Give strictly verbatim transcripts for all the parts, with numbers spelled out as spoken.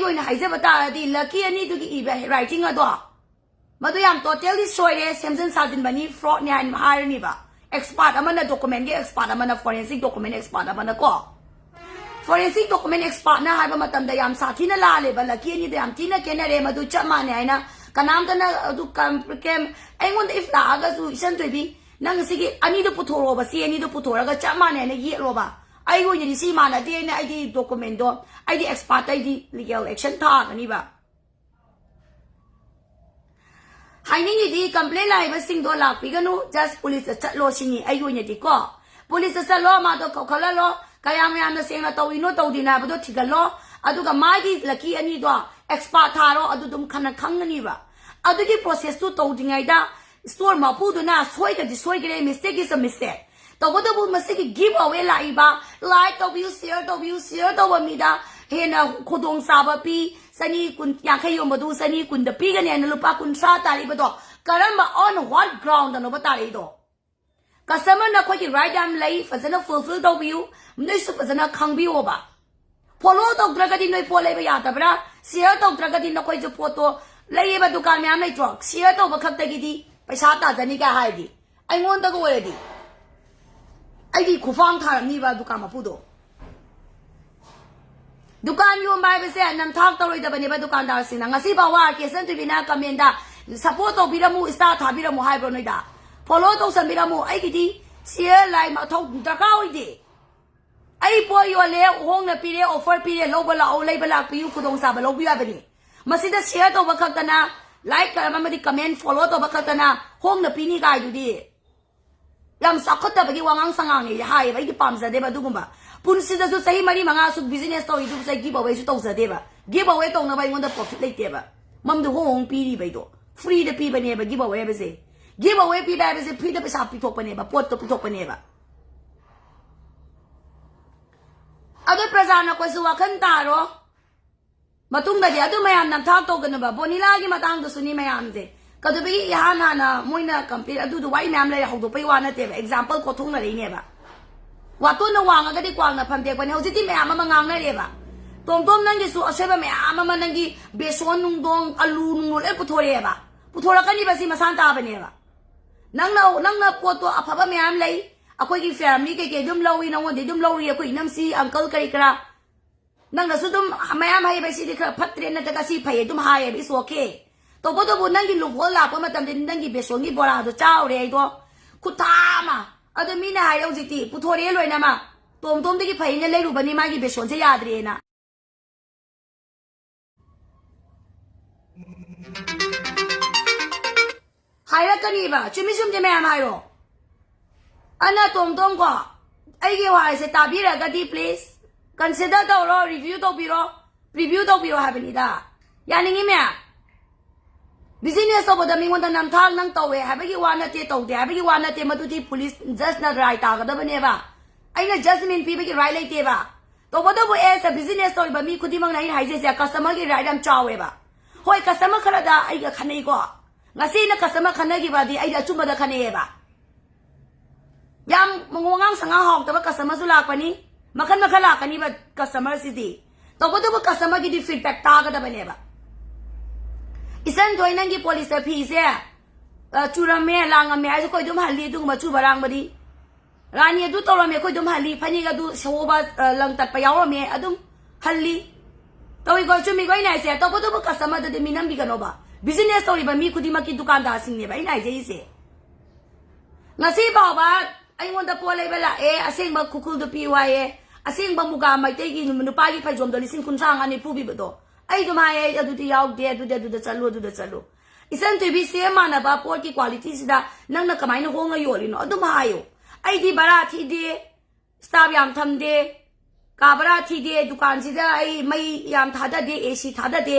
ꯑꯣꯏꯅ ꯍꯥꯏꯖꯕ ꯇꯥꯔꯗꯤ ꯂꯛꯀꯤ ꯑꯅꯤꯗꯨꯒꯤ ꯏꯕ ꯔꯥꯏꯇꯤꯡ ꯑꯗꯣ ꯃꯗꯨ ꯌꯥꯝ ꯇꯣꯇꯦꯜꯂꯤ ꯁꯣꯏꯔꯦ, ꯁꯦꯝꯖꯤꯟ ꯁꯥꯖꯤꯟꯕꯅꯤ, ꯐ꯭ꯔꯣꯗꯅꯤ ꯍꯥꯏꯅ ꯍꯥꯏꯔꯅꯤꯕ꯫ ꯑꯦꯛꯁꯄꯥꯔꯠ ꯑꯃꯅ, ꯗꯣꯀꯨꯃꯦꯟꯒꯤ ꯑꯦꯛꯁꯄꯥꯔꯠ ꯑꯃꯅ, ꯐꯣꯔꯦꯟꯁꯤꯛ ꯗꯣꯀꯨꯃꯦꯟ ꯑꯦꯛꯁꯄꯥꯔꯠ ꯑꯃꯅ ꯀꯣ, ꯐꯣꯔꯦꯟꯁꯤꯛ ꯗꯣꯀꯨꯃꯦꯟ ꯑꯦꯛꯁꯄꯥꯔꯠꯅ ꯍꯥꯏꯕ ꯃꯇꯝꯗ ꯌꯥꯝ ꯁꯥꯊꯤꯅ ꯂꯥꯜꯂꯦꯕ꯫ ꯂꯛꯀꯤ ꯑꯅꯤꯗꯣ ꯌꯥꯝ ꯊꯤꯅ ꯈꯦꯠꯅꯔꯦ꯫ ꯃꯗꯨ ꯆꯞ ꯃꯥꯟꯅꯩ ꯍꯥꯏꯅ ꯀꯅꯥꯝꯇꯅ ꯑꯗꯨ ꯀꯝ-, ꯀꯦꯝ-, ꯑꯩꯉꯣꯟꯗ ꯏꯐ ꯂꯥꯛꯑꯒꯁꯨ, ꯏꯆꯟ ꯊꯣꯏꯕꯤ, ꯅꯪ ꯁꯤꯒꯤ ꯑꯅꯤꯗꯣ ꯄꯨꯊꯣꯔꯛꯑꯣꯕ, ꯁꯤ ꯑꯅꯤꯗꯣ ꯄꯨꯊꯣꯔꯛꯑꯒ ꯆꯞ ꯃꯥꯟꯅꯩ ꯍꯥꯏꯅ ꯌꯦꯛꯂꯣꯕ꯫ ꯑꯩꯒꯤ ꯑꯣꯏꯅꯗꯤ ꯁꯤ ꯃꯥꯟꯅꯗꯦ ꯍꯥꯏꯅ ꯑꯩꯗꯤ ꯗꯣꯀꯨꯃꯦꯟꯗꯣ, ꯑꯩꯗꯤ ꯑꯦꯛꯁꯄꯥꯔꯠ, ꯑꯩꯗꯤ ꯂꯤꯒꯦꯜ ꯑꯦꯛꯁꯟ ꯊꯥꯒꯅꯤꯕ꯫ ꯍꯥꯏꯅꯤꯡꯉꯤꯗꯤ ꯀꯝꯄ꯭ꯂꯦꯟ ꯂꯥꯛꯏꯕꯁꯤꯡꯗꯣ ꯂꯥꯛꯄꯤꯒꯅꯨ, ꯖꯁ ꯄꯨꯂꯤꯁꯇ ꯆꯠꯂꯣ ꯁꯤꯅꯤ ꯑꯩꯒꯤ ꯑꯣꯏꯅꯗꯤꯀꯣ꯫ ꯄꯨꯂꯤꯁꯇ ꯆꯠꯂꯣ, ꯃꯥꯗꯣ ꯀꯧꯈꯠꯍꯜꯂꯣ, ꯀꯌꯥꯝ ꯌꯥꯝꯅ ꯁꯦꯡꯅ ꯇꯧꯔꯤꯅꯣ ꯇꯧꯗꯤꯅꯣ ꯍꯥꯏꯕꯗꯣ ꯊꯤꯒꯠꯂꯣ, ꯑꯗꯨꯒ ꯃꯥꯒꯤ ꯂꯛꯀꯤ ꯑꯅꯤꯗꯣ ꯑꯦꯛꯁꯄꯥꯔꯠ ꯊꯥꯔꯣ, ꯑꯗꯨ ꯑꯗꯨꯝ ꯈꯟꯅ ꯈꯪꯒꯅꯤꯕ꯫ ꯑꯗꯨꯒꯤ ꯄ꯭ꯔꯣꯁꯦꯁꯇꯨ ꯇꯧꯗ꯭ꯔꯤꯉꯩꯗ store ꯃꯄꯨꯗꯨꯅ ꯁꯣꯏꯈ꯭ꯔꯗꯤ ꯁꯣꯏꯈ꯭ꯔꯦ, mistake is a mistake꯫ ꯇꯧꯕꯇꯕꯨ ꯃꯁꯤꯒꯤ ꯒꯤꯐ ꯑꯋꯦ ꯂꯥꯛꯏꯕ, ꯂꯥꯏꯛ ꯇꯧꯕꯤꯌꯨ, ꯁꯤꯌꯔ ꯇꯧꯕꯤꯌꯨ, ꯁꯤꯌꯔ ꯇꯧꯕ ꯃꯤꯗ ꯍꯦꯟꯅ ꯈꯨꯗꯣꯡꯆꯥꯕ ꯄꯤ, ꯆꯅꯤ ꯀꯨꯟ, ꯌꯥꯡꯈꯩ ꯌꯣꯟꯕꯗꯨ ꯆꯅꯤ ꯀꯨꯟꯗ ꯄꯤꯒꯅꯤ ꯍꯥꯏꯅ ꯂꯨꯄꯥ ꯀꯨꯟꯊ꯭ꯔꯥ ꯇꯥꯔꯤꯕꯗꯣ ꯀꯔꯝꯕ, on what ground ꯅꯣꯕ ꯇꯥꯔꯛꯏꯗꯣ? ꯀꯁꯇꯃꯔꯅ ꯑꯩꯈꯣꯏꯒꯤ ꯔꯥꯏꯠ ꯌꯥꯝ ꯂꯩ, ꯐꯖꯅ ꯐꯨꯜꯐꯤꯜ ꯇꯧꯕꯤꯌꯨ, ꯅꯣꯏꯁꯨ ꯐꯖꯅ ꯈꯪꯕꯤꯌꯣꯕ꯫ ꯐꯣꯂꯣ ꯇꯧꯗ꯭ꯔꯒꯗꯤ ꯅꯣꯏ ꯄꯣꯠ ꯂꯩꯕ ꯌꯥꯗꯕ꯭ꯔꯥ? ꯁꯤꯌꯔ ꯇꯧꯗ꯭ꯔꯒꯗꯤ ꯅꯈꯣꯏꯁꯨ ꯄꯣꯠꯇꯣ ꯂꯩꯌꯦꯕ, ꯗꯨꯀꯥꯟ ꯃꯌꯥꯝ ꯂꯩꯇ꯭ꯔꯣ? ꯁꯤꯌꯔ ꯇꯧꯕ ꯈꯛꯇꯒꯤꯗꯤ ꯄꯩꯁꯥ ꯇꯥꯖꯅꯤꯒ ꯍꯥꯏꯔꯗꯤ, ꯑꯩꯉꯣꯟꯗꯒ ꯑꯣꯏꯔꯗꯤ ꯑꯩꯗꯤ ꯈꯨꯐꯥꯡ ꯊꯥꯔꯝꯅꯤꯕ ꯗꯨꯀꯥꯟ ꯃꯄꯨꯗꯣ꯫ ꯗꯨꯀꯥꯟ ꯌꯣꯟꯕ ꯍꯥꯏꯕꯁꯦ ꯅꯝꯊꯥꯛ ꯇꯧꯔꯣꯏꯗꯕꯅꯦꯕ ꯗꯨꯀꯥꯟꯗꯥꯔꯁꯤꯡꯅ꯫ ꯉꯁꯤ ꯐꯥꯎꯕ ꯑꯥꯔ ꯀꯦ ꯁꯟꯇꯨꯕꯤꯅ ꯀꯃꯦꯟꯗ ꯁꯞꯄꯣꯔꯠ ꯇꯧꯕꯤꯔꯝꯃꯨ, ꯏꯁꯇꯥꯔ ꯊꯥꯕꯤꯔꯝꯃꯨ ꯍꯥꯏꯕ꯭ꯔꯣ ꯅꯣꯏꯗ? ꯐꯣꯂꯣ ꯇꯧꯁꯟꯕꯤꯔꯝꯃꯨ꯫ ꯑꯩꯒꯤꯗꯤ ꯁꯤꯌꯔ ꯂꯥꯏ ꯃꯊꯧ ꯗꯔꯀꯥꯔ ꯑꯣꯏꯗꯦ꯫ ꯑꯩ ꯄꯣꯠ ꯌꯣꯜꯂꯦ, ꯍꯣꯡꯅ ꯄꯤꯔꯦ, ꯑꯣꯐꯔ ꯄꯤꯔꯦ, ꯂꯧꯕ ꯂꯥꯛꯑꯣ, ꯂꯩꯕ ꯂꯥꯛꯄꯤꯌꯨ, ꯈꯨꯗꯣꯡꯆꯥꯕ ꯂꯧꯕꯤꯌꯨ ꯍꯥꯏꯕꯅꯤ꯫ ꯃꯁꯤꯗ ꯁꯤꯌꯔ ꯇꯧꯕ ꯈꯛꯇꯅ, ꯂꯥꯏꯛ ꯑꯃꯗꯤ ꯀꯃꯦꯟ, ꯐꯣꯂꯣ ꯇꯧꯕ ꯈꯛꯇꯅ ꯍꯣꯡꯅ ꯄꯤꯅꯤ ꯀꯥꯏꯗꯨꯗꯤ ꯌꯥꯝ ꯆꯥꯎꯈꯠꯇꯕꯒꯤ ꯋꯥꯉꯥꯡ ꯁꯉꯥꯡꯅꯦ ꯍꯥꯏꯌꯦꯕ꯫ ꯑꯩꯗꯤ ꯄꯥꯝꯖꯗꯦꯕ ꯑꯗꯨꯒꯨꯝꯕ꯫ ꯄꯨꯟꯁꯤꯗꯁꯨ ꯆꯍꯤ ꯃꯔꯤ ꯃꯉꯥ ꯁꯨꯛ ꯕꯤꯖꯤꯅꯦꯁ ꯇꯧꯔꯤꯗꯨꯕꯨ ꯑꯩ ꯒꯤꯚ ꯑꯋꯦꯁꯨ ꯇꯧꯖꯗꯦꯕ꯫ ꯒꯤꯚ ꯑꯋꯦ ꯇꯧꯅꯕ ꯑꯩꯉꯣꯟꯗ ꯄ꯭ꯔꯣꯐꯤꯠ ꯂꯩꯇꯦꯕ꯫ ꯃꯝꯗ ꯍꯣꯡ ꯍꯣꯡ ꯄꯤꯔꯤꯕ ꯑꯩꯗꯣ꯫ ꯐ꯭ꯔꯤꯗ ꯄꯤꯕꯅꯦꯕ ꯒꯤꯚ ꯑꯋꯦ ꯍꯥꯏꯕꯁꯦ꯫ ꯒꯤꯚ ꯑꯋꯦ ꯄꯤꯕ ꯍꯥꯏꯕꯁꯦ ꯐ꯭ꯔꯤꯗ ꯄꯩꯁꯥ ꯄꯤꯊꯣꯛꯄꯅꯦꯕ, ꯄꯣꯠꯇꯣ ꯄꯤꯊꯣꯛꯄꯅꯦꯕ꯫ ꯑꯗꯣ ꯄ꯭ꯔꯖꯥꯅ ꯑꯩꯈꯣꯏꯁꯨ ꯋꯥꯈꯜ ꯇꯥꯔꯣ꯫ ꯃꯇꯨꯡꯗꯗꯤ ꯑꯗꯨ ꯃꯌꯥꯝ ꯅꯝꯊꯥꯛ ꯇꯧꯒꯅꯨꯕ꯫ ꯕꯣꯅꯤꯂꯥꯒꯤ ꯃꯇꯥꯡꯗꯁꯨꯅꯤ ꯃꯌꯥꯝꯁꯦ꯫ ꯀꯩꯗꯧꯕꯒꯤ ꯏꯍꯥꯟ ꯍꯥꯟꯅ ꯃꯣꯏꯅ ꯀꯝꯄ꯭ꯂꯦꯟ ꯑꯗꯨꯗꯨ ꯋꯥꯔꯤ ꯃꯌꯥꯝ ꯂꯩꯔꯦ, ꯍꯧꯗꯣꯛꯄꯩ ꯋꯥ ꯅꯠꯇꯦꯕ, ꯑꯦꯛꯖꯥꯝꯄꯜ ꯀꯣꯊꯣꯛꯅꯔꯛꯏꯅꯦꯕ꯫ ꯋꯥꯇꯣꯟꯅ ꯋꯥꯡꯉꯒꯗꯤ ꯀ꯭ꯋꯥꯛꯅ ꯐꯝ ꯇꯦꯛꯄꯅꯦ꯫ ꯍꯧꯖꯤꯛꯇꯤ ꯃꯌꯥꯝ ꯑꯃ ꯉꯥꯡꯅꯔꯦꯕ꯫ ꯇꯣꯝ ꯇꯣꯝ, ꯅꯪꯒꯤꯁꯨ ꯑꯁꯣꯏꯕ ꯃꯌꯥꯝ ꯑꯃ, ꯅꯪꯒꯤ ꯕꯦꯁꯣꯟ ꯅꯨꯡꯗꯣꯡ, ꯑꯂꯨ ꯅꯨꯡꯗꯣ ꯂꯣꯏ ꯄꯨꯊꯣꯔꯛꯑꯦꯕ꯫ ꯄꯨꯊꯣꯔꯛꯀꯅꯤꯕ, ꯁꯤ ꯃꯁꯥꯅ ꯇꯥꯕꯅꯦꯕ꯫ ꯅꯪꯅ, ꯅꯪꯅ ꯄꯣꯠꯇꯣ ꯑꯐꯕ ꯃꯌꯥꯝ ꯂꯩ, ꯑꯩꯈꯣꯏꯒꯤ ꯐꯦꯃꯤꯂꯤ ꯀꯩꯀꯩ ꯑꯗꯨꯝ ꯂꯧꯏ, ꯅꯉꯣꯟꯗꯩ ꯑꯗꯨꯝ ꯂꯧꯔꯤ, ꯑꯩꯈꯣꯏ ꯏꯅꯝꯁꯤ, ꯑꯪꯀꯜ ꯀꯔꯤ ꯀꯔꯥ, ꯅꯪꯅꯁꯨ ꯑꯗꯨꯝ ꯃꯌꯥꯝ ꯍꯥꯏꯕ, "ꯁꯤꯗꯤ ꯈꯔ ꯐꯠꯇ꯭ꯔꯦ" ꯅꯠꯇ꯭ꯔꯒ "ꯁꯤ ꯐꯩ" ꯑꯗꯨꯝ ꯍꯥꯏꯌꯦꯕ, it's okay꯫ ꯇꯧꯕꯇꯕꯨ ꯅꯪꯒꯤ ꯂꯨꯍꯣꯡ ꯂꯥꯛꯄ ꯃꯇꯝꯗꯗꯤ ꯅꯪꯒꯤ ꯕꯦꯁꯣꯟꯒꯤ ꯕꯣꯔꯥꯗꯣ ꯆꯥꯎꯔꯦ ꯑꯩꯗꯣ, ꯈꯨꯠꯊꯥ ꯑꯃ꯫ ꯑꯗꯣ ꯃꯤꯅ ꯍꯥꯏꯔꯦ ꯍꯧꯖꯤꯛꯇꯤ, "ꯄꯨꯊꯣꯔꯛꯑꯦ ꯂꯣꯏꯅꯃꯛ, ꯇꯣꯝ ꯇꯣꯝꯗꯒꯤ ꯐꯩꯅ ꯂꯩꯔꯨꯕꯅꯤ, ꯃꯥꯒꯤ ꯕꯦꯁꯣꯟꯁꯦ ꯌꯥꯗ꯭ꯔꯦꯅ"꯫ ꯍꯥꯏꯔꯛꯀꯅꯤꯕ꯫ ꯆꯨꯝꯃꯤ ꯆꯨꯝꯗꯦ ꯃꯌꯥꯝ ꯍꯥꯏꯔꯣ꯫ ꯑꯅ ꯇꯣꯝ ꯇꯣꯝ ꯀꯣ, ꯑꯩꯒꯤ ꯋꯥꯍꯩꯁꯦ ꯇꯥꯕꯤꯔꯒꯗꯤ please consider ꯇꯧꯔꯣ, review ꯇꯧꯕꯤꯔꯣ, preview ꯇꯧꯕꯤꯔꯣ ꯍꯥꯏꯕꯅꯤꯗ꯫ ꯌꯥꯅꯤꯡꯉꯤ ꯃꯌꯥꯝ? Business ꯇꯧꯕꯗ ꯃꯤꯉꯣꯟꯗ ꯅꯝꯊꯥꯛ ꯅꯪ ꯇꯧꯋꯦ ꯍꯥꯏꯕꯒꯤ ꯋꯥ ꯅꯠꯇꯦ, ꯇꯧꯗꯦ ꯍꯥꯏꯕꯒꯤ ꯋꯥ ꯅꯠꯇꯦ, ꯃꯗꯨꯗꯤ ꯄꯨꯂꯤꯁ ꯖꯁꯅ ꯔꯥꯏ ꯇꯥꯒꯗꯕꯅꯦꯕ꯫ ꯑꯩꯅ judgment ꯄꯤꯕꯒꯤ right ꯂꯩꯇꯦꯕ꯫ ꯇꯧꯕꯇꯕꯨ as a business ꯇꯧꯔꯤꯕ ꯃꯤ ꯈꯨꯗꯤꯡꯃꯛꯅ ꯑꯩꯅ ꯍꯥꯏꯖꯩꯁꯦ, customer ꯒꯤ right ꯌꯥꯝ ꯆꯥꯎꯋꯦꯕ꯫ ꯍꯣꯏ, customer ꯈꯔꯗ ꯑꯩꯒ ꯈꯟꯅꯩꯀꯣ꯫ ꯉꯁꯤ ꯑꯩꯅ customer ꯈꯟꯅꯈꯤꯕꯗꯤ ꯑꯩꯗꯤ ꯑꯆꯨꯝꯕꯗ ꯈꯟꯅꯩꯌꯦꯕ꯫ ꯌꯥꯝ ꯋꯥꯉꯥꯡ ꯁꯉꯥꯡ ꯍꯥꯎꯇꯕ customer ꯁꯨ ꯂꯥꯛꯄꯅꯤ, ꯃꯈꯜ ꯃꯈꯜ ꯂꯥꯛꯀꯅꯤꯕ customer ꯁꯤꯗꯤ꯫ ꯇꯧꯕꯇꯕꯨ customer ꯒꯤꯗꯤ feedback ꯇꯥꯒꯗꯕꯅꯦꯕ꯫ "ꯏꯆꯟ ꯊꯣꯏ, ꯅꯪꯒꯤ polyester ꯐꯤꯁꯦ, ꯑ, ꯆꯨꯔꯝꯃꯦ, ꯂꯥꯡꯉꯝꯃꯦ" ꯍꯥꯏꯔꯁꯨ ꯑꯩꯈꯣꯏ ꯑꯗꯨꯝ ꯍꯜꯂꯤ ꯑꯗꯨꯒꯨꯝꯕ ꯑꯆꯨꯕ ꯑꯔꯥꯡꯕꯗꯤ꯫ "ꯔꯥꯅꯤ, ꯑꯗꯨ ꯇꯧꯔꯝꯃꯦ", ꯑꯩꯈꯣꯏ ꯑꯗꯨꯝ ꯍꯜꯂꯤ꯫ "ꯐꯅꯦꯛ ꯑꯗꯨ ꯁꯍꯣꯕ, ꯑ, ꯂꯪ ꯇꯠꯄ ꯌꯥꯎꯔꯝꯃꯦ", ꯑꯗꯨꯝ ꯍꯜꯂꯤ꯫ ꯇꯧꯏꯀꯣ, ꯆꯨꯝꯃꯤꯀꯣ ꯑꯩꯅ ꯍꯥꯏꯁꯦ? ꯇꯧꯕꯇꯕꯨ customer ꯗꯗꯤ ꯃꯤ ꯅꯝꯕꯤꯒꯅꯣꯕ꯫ Business ꯇꯧꯔꯤꯕ ꯃꯤ ꯈꯨꯗꯤꯡꯃꯛꯀꯤ ꯗꯨꯀꯥꯟꯗꯥꯔꯁꯤꯡꯅꯦꯕ ꯑꯩꯅ ꯍꯥꯏꯖꯔꯤꯁꯦ꯫ ꯉꯁꯤ ꯐꯥꯎꯕ ꯑꯩꯉꯣꯟꯗ ꯄꯣꯠ ꯂꯩꯕ ꯂꯥꯛꯑꯦ, ꯑꯁꯦꯡꯕ ꯈꯨꯔꯈꯨꯜꯗꯨ ꯄꯤꯌꯨ ꯍꯥꯏꯌꯦ, ꯑꯁꯦꯡꯕ ꯃꯨꯒꯥ ꯃꯩꯇꯩꯒꯤ ꯅꯨꯄꯥꯒꯤ ꯐꯩꯖꯣꯝꯗꯣ ꯂꯤꯁꯤꯡ ꯀꯨꯟꯊ꯭ꯔꯥ ꯃꯉꯥ ꯅꯤꯐꯨ ꯄꯤꯕꯗꯣ꯫ ꯑꯩ ꯑꯗꯨꯝ ꯍꯥꯏꯌꯦ, "ꯑꯩ ꯑꯗꯨꯗꯤ ꯌꯥꯎꯗꯦ, ꯑꯗꯨꯗꯤ ꯑꯗꯨꯗ ꯆꯠꯂꯨ, ꯑꯗꯨꯗ ꯆꯠꯂꯨ"꯫ ꯏꯆꯟ ꯊꯣꯏꯕꯤ, same ꯃꯥꯟꯅꯕ ꯄꯣꯠꯀꯤ quality ꯁꯤꯗ ꯅꯪꯅ ꯀꯃꯥꯏꯅ ꯍꯣꯡꯅ ꯌꯣꯜꯂꯤꯅꯣ? ꯑꯗꯨꯝ ꯍꯥꯏꯌꯣ꯫ ꯑꯩꯗꯤ ꯚꯔꯥ ꯊꯤꯗꯦ, staff ꯌꯥꯝ ꯊꯝꯗꯦ, ꯀꯥ ꯚꯔꯥ ꯊꯤꯗꯦ, ꯗꯨꯀꯥꯟꯁꯤꯗ ꯑꯩ ꯃꯩ ꯌꯥꯝ ꯊꯥꯗꯗꯦ, AC ꯊꯥꯗꯗꯦ,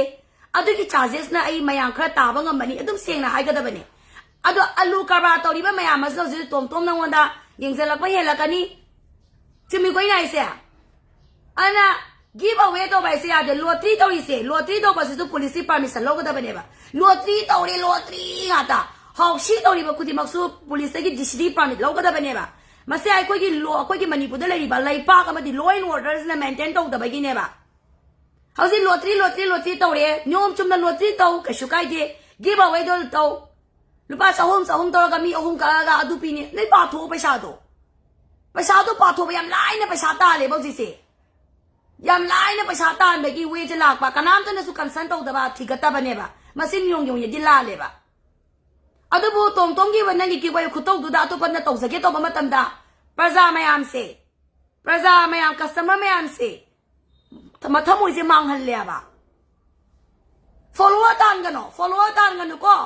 ꯑꯗꯨꯒꯤ charges ꯅ ꯑꯩ ꯃꯌꯥꯝ ꯈꯔ ꯇꯥꯕ ꯉꯝꯕꯅꯤ, ꯑꯗꯨꯝ ꯁꯦꯡꯅ ꯍꯥꯏꯒꯗꯕꯅꯦ꯫ ꯑꯗꯣ ꯑꯂꯨ ꯀꯔꯕꯥꯔ ꯇꯧꯔꯤꯕ ꯃꯌꯥꯝ ꯑꯁꯤꯅ ꯍꯧꯖꯤꯛ ꯇꯣꯝ ꯇꯣꯝ ꯅꯉꯣꯟꯗ ꯌꯦꯡꯁꯤꯜꯂꯛꯄ ꯍꯦꯜꯂꯛꯀꯅꯤ꯫ ꯆꯨꯝꯃꯤꯀꯣ ꯑꯩꯅ ꯍꯥꯏꯁꯦ? ꯑꯗꯨꯅ give away ꯇꯧꯕ ꯍꯥꯏꯁꯦ ꯌꯥꯗꯦ꯫ Lottery ꯇꯧꯔꯤꯁꯦ, lottery ꯇꯧꯕꯁꯤꯁꯨ ꯄꯨꯂꯤꯁꯀꯤ permission ꯂꯧꯒꯗꯕꯅꯦꯕ꯫ Lottery ꯇꯧꯔꯦ, lottery ꯉꯥꯛꯇ꯫ ꯍꯥꯎꯁꯤ ꯇꯧꯔꯤꯕ ꯈꯨꯗꯤꯡꯃꯛꯁꯨ ꯄꯨꯂꯤꯁꯇꯒꯤ DC ꯗꯒꯤ permit ꯂꯧꯒꯗꯕꯅꯦꯕ꯫ ꯃꯁꯤ ꯑꯩꯈꯣꯏꯒꯤ law, ꯑꯩꯈꯣꯏꯒꯤ ꯃꯅꯤꯄꯨꯔꯗ ꯂꯩꯔꯤꯕ ꯂꯩꯄꯥꯛ ꯑꯃꯗꯤ law and order ꯁꯤꯅ maintain ꯇꯧꯗꯕꯒꯤꯅꯦꯕ꯫ ꯍꯧꯖꯤꯛ ꯂꯣꯇ꯭ꯔꯤ ꯂꯣꯇ꯭ꯔꯤ ꯂꯣꯇ꯭ꯔꯤ ꯇꯧꯔꯦ꯫ ꯅꯤꯌꯣꯝ ꯆꯨꯝꯅ ꯂꯣꯇ꯭ꯔꯤ ꯇꯧ, ꯀꯩꯁꯨ ꯀꯥꯏꯗꯦ꯫ ꯒꯤꯞ ꯑꯋꯦꯗꯣ ꯇꯧ꯫ ꯂꯨꯄꯥ ꯆꯍꯨꯝ ꯆꯍꯨꯝ ꯇꯧꯔꯒ ꯃꯤ ꯑꯍꯨꯝ ꯀꯛꯑꯒ ꯑꯗꯨ ꯄꯤꯅꯤ꯫ ꯅꯣꯏ ꯄꯥꯊꯣꯛꯑꯣ ꯄꯩꯁꯥꯗꯣ꯫ ꯄꯩꯁꯥꯗꯣ ꯄꯥꯊꯣꯛꯄ ꯌꯥꯝ ꯂꯥꯏꯅ ꯄꯩꯁꯥ ꯇꯥꯜꯂꯦꯕ ꯍꯧꯖꯤꯛꯁꯦ꯫ ꯌꯥꯝ ꯂꯥꯏꯅ ꯄꯩꯁꯥ ꯇꯥꯟꯕꯒꯤ ꯋꯦꯁꯦ ꯂꯥꯛꯄ꯫ ꯀꯅꯥꯝꯇꯅꯁꯨ ꯀꯟꯁꯔꯟ ꯇꯧꯗꯕ, ꯊꯤꯒꯠꯇꯕꯅꯦꯕ꯫ ꯃꯁꯤ ꯅꯤꯌꯣꯝꯒꯤ ꯑꯣꯏꯅꯗꯤ ꯂꯥꯜꯂꯦꯕ꯫ ꯑꯗꯨꯕꯨ ꯇꯣꯝ ꯇꯣꯝꯒꯤ ꯑꯣꯏꯕ ꯅꯪꯒꯤ ꯒꯤꯞ ꯑꯋꯦ ꯈꯨꯇꯧꯗꯨꯗ ꯑꯇꯣꯞꯄꯅ ꯇꯧꯖꯒꯦ ꯇꯧꯕ ꯃꯇꯝꯗ ꯄ꯭ꯔꯖꯥ ꯃꯌꯥꯝꯁꯦ, ꯄ꯭ꯔꯖꯥ ꯃꯌꯥꯝ, ꯀꯁꯇꯃꯔ ꯃꯌꯥꯝꯁꯦ ꯃꯊꯃꯣꯏꯁꯦ ꯃꯥꯡꯍꯜꯂꯦꯕ꯫ ꯐꯣꯂꯣꯋꯔ ꯇꯥꯟꯒꯅꯣ, ꯐꯣꯂꯣꯋꯔ ꯇꯥꯟꯒꯅꯨꯀꯣ꯫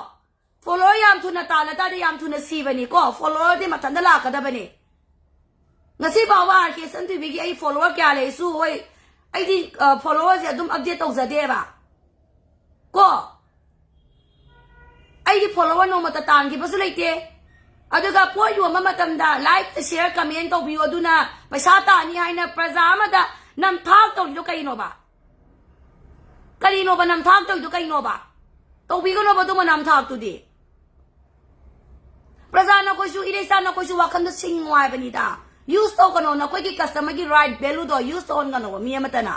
ꯐꯣꯂꯣꯋꯔ ꯌꯥꯝ ꯊꯨꯅ ꯇꯥꯜꯂ ꯇꯥꯔꯗꯤ ꯌꯥꯝ ꯊꯨꯅ ꯁꯤꯕꯅꯤꯀꯣ꯫ ꯐꯣꯂꯣꯋꯔꯗꯤ ꯃꯊꯟꯇ ꯂꯥꯛꯀꯗꯕꯅꯤ꯫ ꯉꯁꯤ ꯐꯥꯎꯕ ꯑꯥꯔ ꯀꯦ ꯁꯟꯊꯣꯏꯕꯤꯒꯤ ꯑꯩ ꯐꯣꯂꯣꯋꯔ ꯀꯌꯥ ꯂꯩꯁꯨ ꯍꯣꯏ, ꯑꯩꯗꯤ, ꯑ, ꯐꯣꯂꯣꯋꯔꯁꯦ ꯑꯗꯨꯝ ꯑꯞꯗꯦꯠ ꯇꯧꯖꯗꯦꯕ꯫ ꯀꯣ, ꯑꯩꯒꯤ ꯐꯣꯂꯣꯋꯔ ꯅꯣꯡꯃꯇ ꯇꯥꯟꯈꯤꯕꯁꯨ ꯂꯩꯇꯦ꯫ ꯑꯗꯨꯒ ꯄꯣꯠ ꯌꯣꯟꯕ ꯃꯇꯝꯗ ꯂꯥꯏꯛ, ꯁꯤꯌꯔ, ꯀꯃꯦꯟ ꯇꯧꯕꯤꯌꯨ, ꯑꯗꯨꯅ ꯄꯩꯁꯥ ꯇꯥꯅꯤ ꯍꯥꯏꯅ ꯄ꯭ꯔꯖꯥ ꯑꯃꯗ ꯅꯝꯊꯥꯛ ꯇꯧꯔꯤꯗꯣ ꯀꯩꯅꯣꯕ? ꯀꯔꯤꯅꯣꯕ ꯅꯝꯊꯥꯛ ꯇꯧꯔꯤꯗꯣ ꯀꯩꯅꯣꯕ? ꯇꯧꯕꯤꯒꯅꯣꯕ ꯑꯗꯨꯝꯕ ꯅꯝꯊꯥꯛꯇꯨꯗꯤ꯫ ꯄ꯭ꯔꯖꯥ ꯅꯈꯣꯏꯁꯨ, ꯏꯔꯩꯆꯥ ꯅꯈꯣꯏꯁꯨ ꯋꯥꯈꯜꯗꯣ ꯁꯤꯡꯉꯣ ꯍꯥꯏꯕꯅꯤꯗ꯫ ꯌꯨꯁ ꯇꯧꯒꯅꯣ, ꯅꯈꯣꯏꯒꯤ ꯀꯁꯇꯃꯔꯒꯤ ꯔꯥꯏꯠ ꯚꯦꯂꯨꯗꯣ ꯌꯨꯁ ꯇꯧꯍꯟꯒꯅꯣꯕ ꯃꯤ ꯑꯃꯠꯇꯅ꯫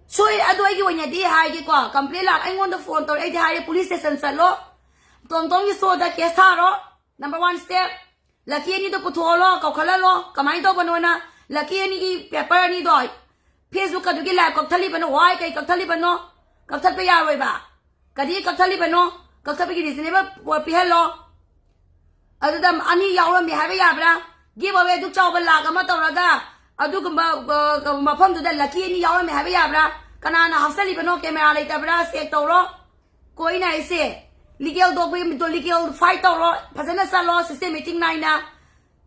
ꯁꯣꯏ, ꯑꯗꯨ ꯑꯩꯒꯤ ꯑꯣꯏꯅꯗꯤ ꯍꯥꯏꯒꯦꯀꯣ, ꯀꯝꯄ꯭ꯂꯦꯟ ꯂꯥꯛ ꯑꯩꯉꯣꯟꯗ ꯐꯣꯟ ꯇꯧꯔꯛꯑꯦ, ꯑꯩꯗꯤ ꯍꯥꯏꯔꯦ ꯄꯨꯂꯤꯁ ꯁ꯭ꯇꯦꯁꯟ ꯆꯠꯂꯣ, ꯇꯣꯝ ꯇꯣꯝꯒꯤ ꯁꯣꯗ ꯀꯦꯁ ꯊꯥꯔꯣ꯫ Number one step. ꯂꯛꯀꯤ ꯑꯅꯤꯗꯣ ꯄꯨꯊꯣꯛꯍꯜꯂꯣ, ꯀꯧꯈꯠꯍꯜꯂꯣ꯫ ꯀꯃꯥꯏꯅ ꯇꯧꯕꯅꯣꯅ ꯂꯛꯀꯤ ꯑꯅꯤꯒꯤ ꯄꯦꯄꯔ ꯑꯅꯤꯗꯣ ꯐꯦꯁꯕꯨꯛ ꯑꯗꯨꯒꯤ ꯂꯥꯏꯚ ꯀꯛꯊꯠꯂꯤꯕꯅꯣ? ꯋꯥꯏ ꯀꯩ ꯀꯛꯊꯠꯂꯤꯕꯅꯣ? ꯀꯛꯊꯠꯄ ꯌꯥꯔꯣꯏꯕ꯫ ꯀꯔꯤ ꯀꯛꯊꯠꯂꯤꯕꯅꯣ? ꯀꯛꯊꯠꯄꯒꯤ ꯔꯤꯖꯅꯦꯕꯜ ꯄꯤꯍꯜꯂꯣ꯫ ꯑꯗꯨꯗ ꯑꯅꯤ ꯌꯥꯎꯔꯝꯃꯦ ꯍꯥꯏꯕ ꯌꯥꯕ꯭ꯔꯥ? ꯒꯤꯞ ꯑꯋꯦ ꯑꯗꯨꯛ ꯆꯥꯎꯕ ꯂꯥꯛ ꯑꯃ ꯇꯧꯔꯒ ꯑꯗꯨꯒꯨꯝꯕ, ꯑ, ꯃꯐꯝꯗꯨꯗ ꯂꯛꯀꯤ ꯑꯅꯤ ꯌꯥꯎꯔꯝꯃꯦ ꯍꯥꯏꯕ ꯌꯥꯕ꯭ꯔꯥ? ꯀꯅꯥꯅ ꯍꯥꯞꯆꯜꯂꯤꯕꯅꯣ? ꯀꯦꯃꯦꯔꯥ ꯂꯩꯇꯕ꯭ꯔꯥ? ꯆꯦꯛ ꯇꯧꯔꯣ꯫ ꯀꯣ, ꯑꯩꯅ ꯍꯥꯏꯁꯦ, ꯂꯤꯒꯦꯜ ꯗꯣꯀꯨꯃꯦꯟꯗꯣ ꯂꯤꯒꯦꯜ ꯐꯥꯏꯠ ꯇꯧꯔꯣ, ꯐꯖꯅ ꯆꯠꯂꯣ, ꯁꯤꯁꯇꯦꯃꯦꯇꯤꯛ ꯅꯥꯏꯅ꯫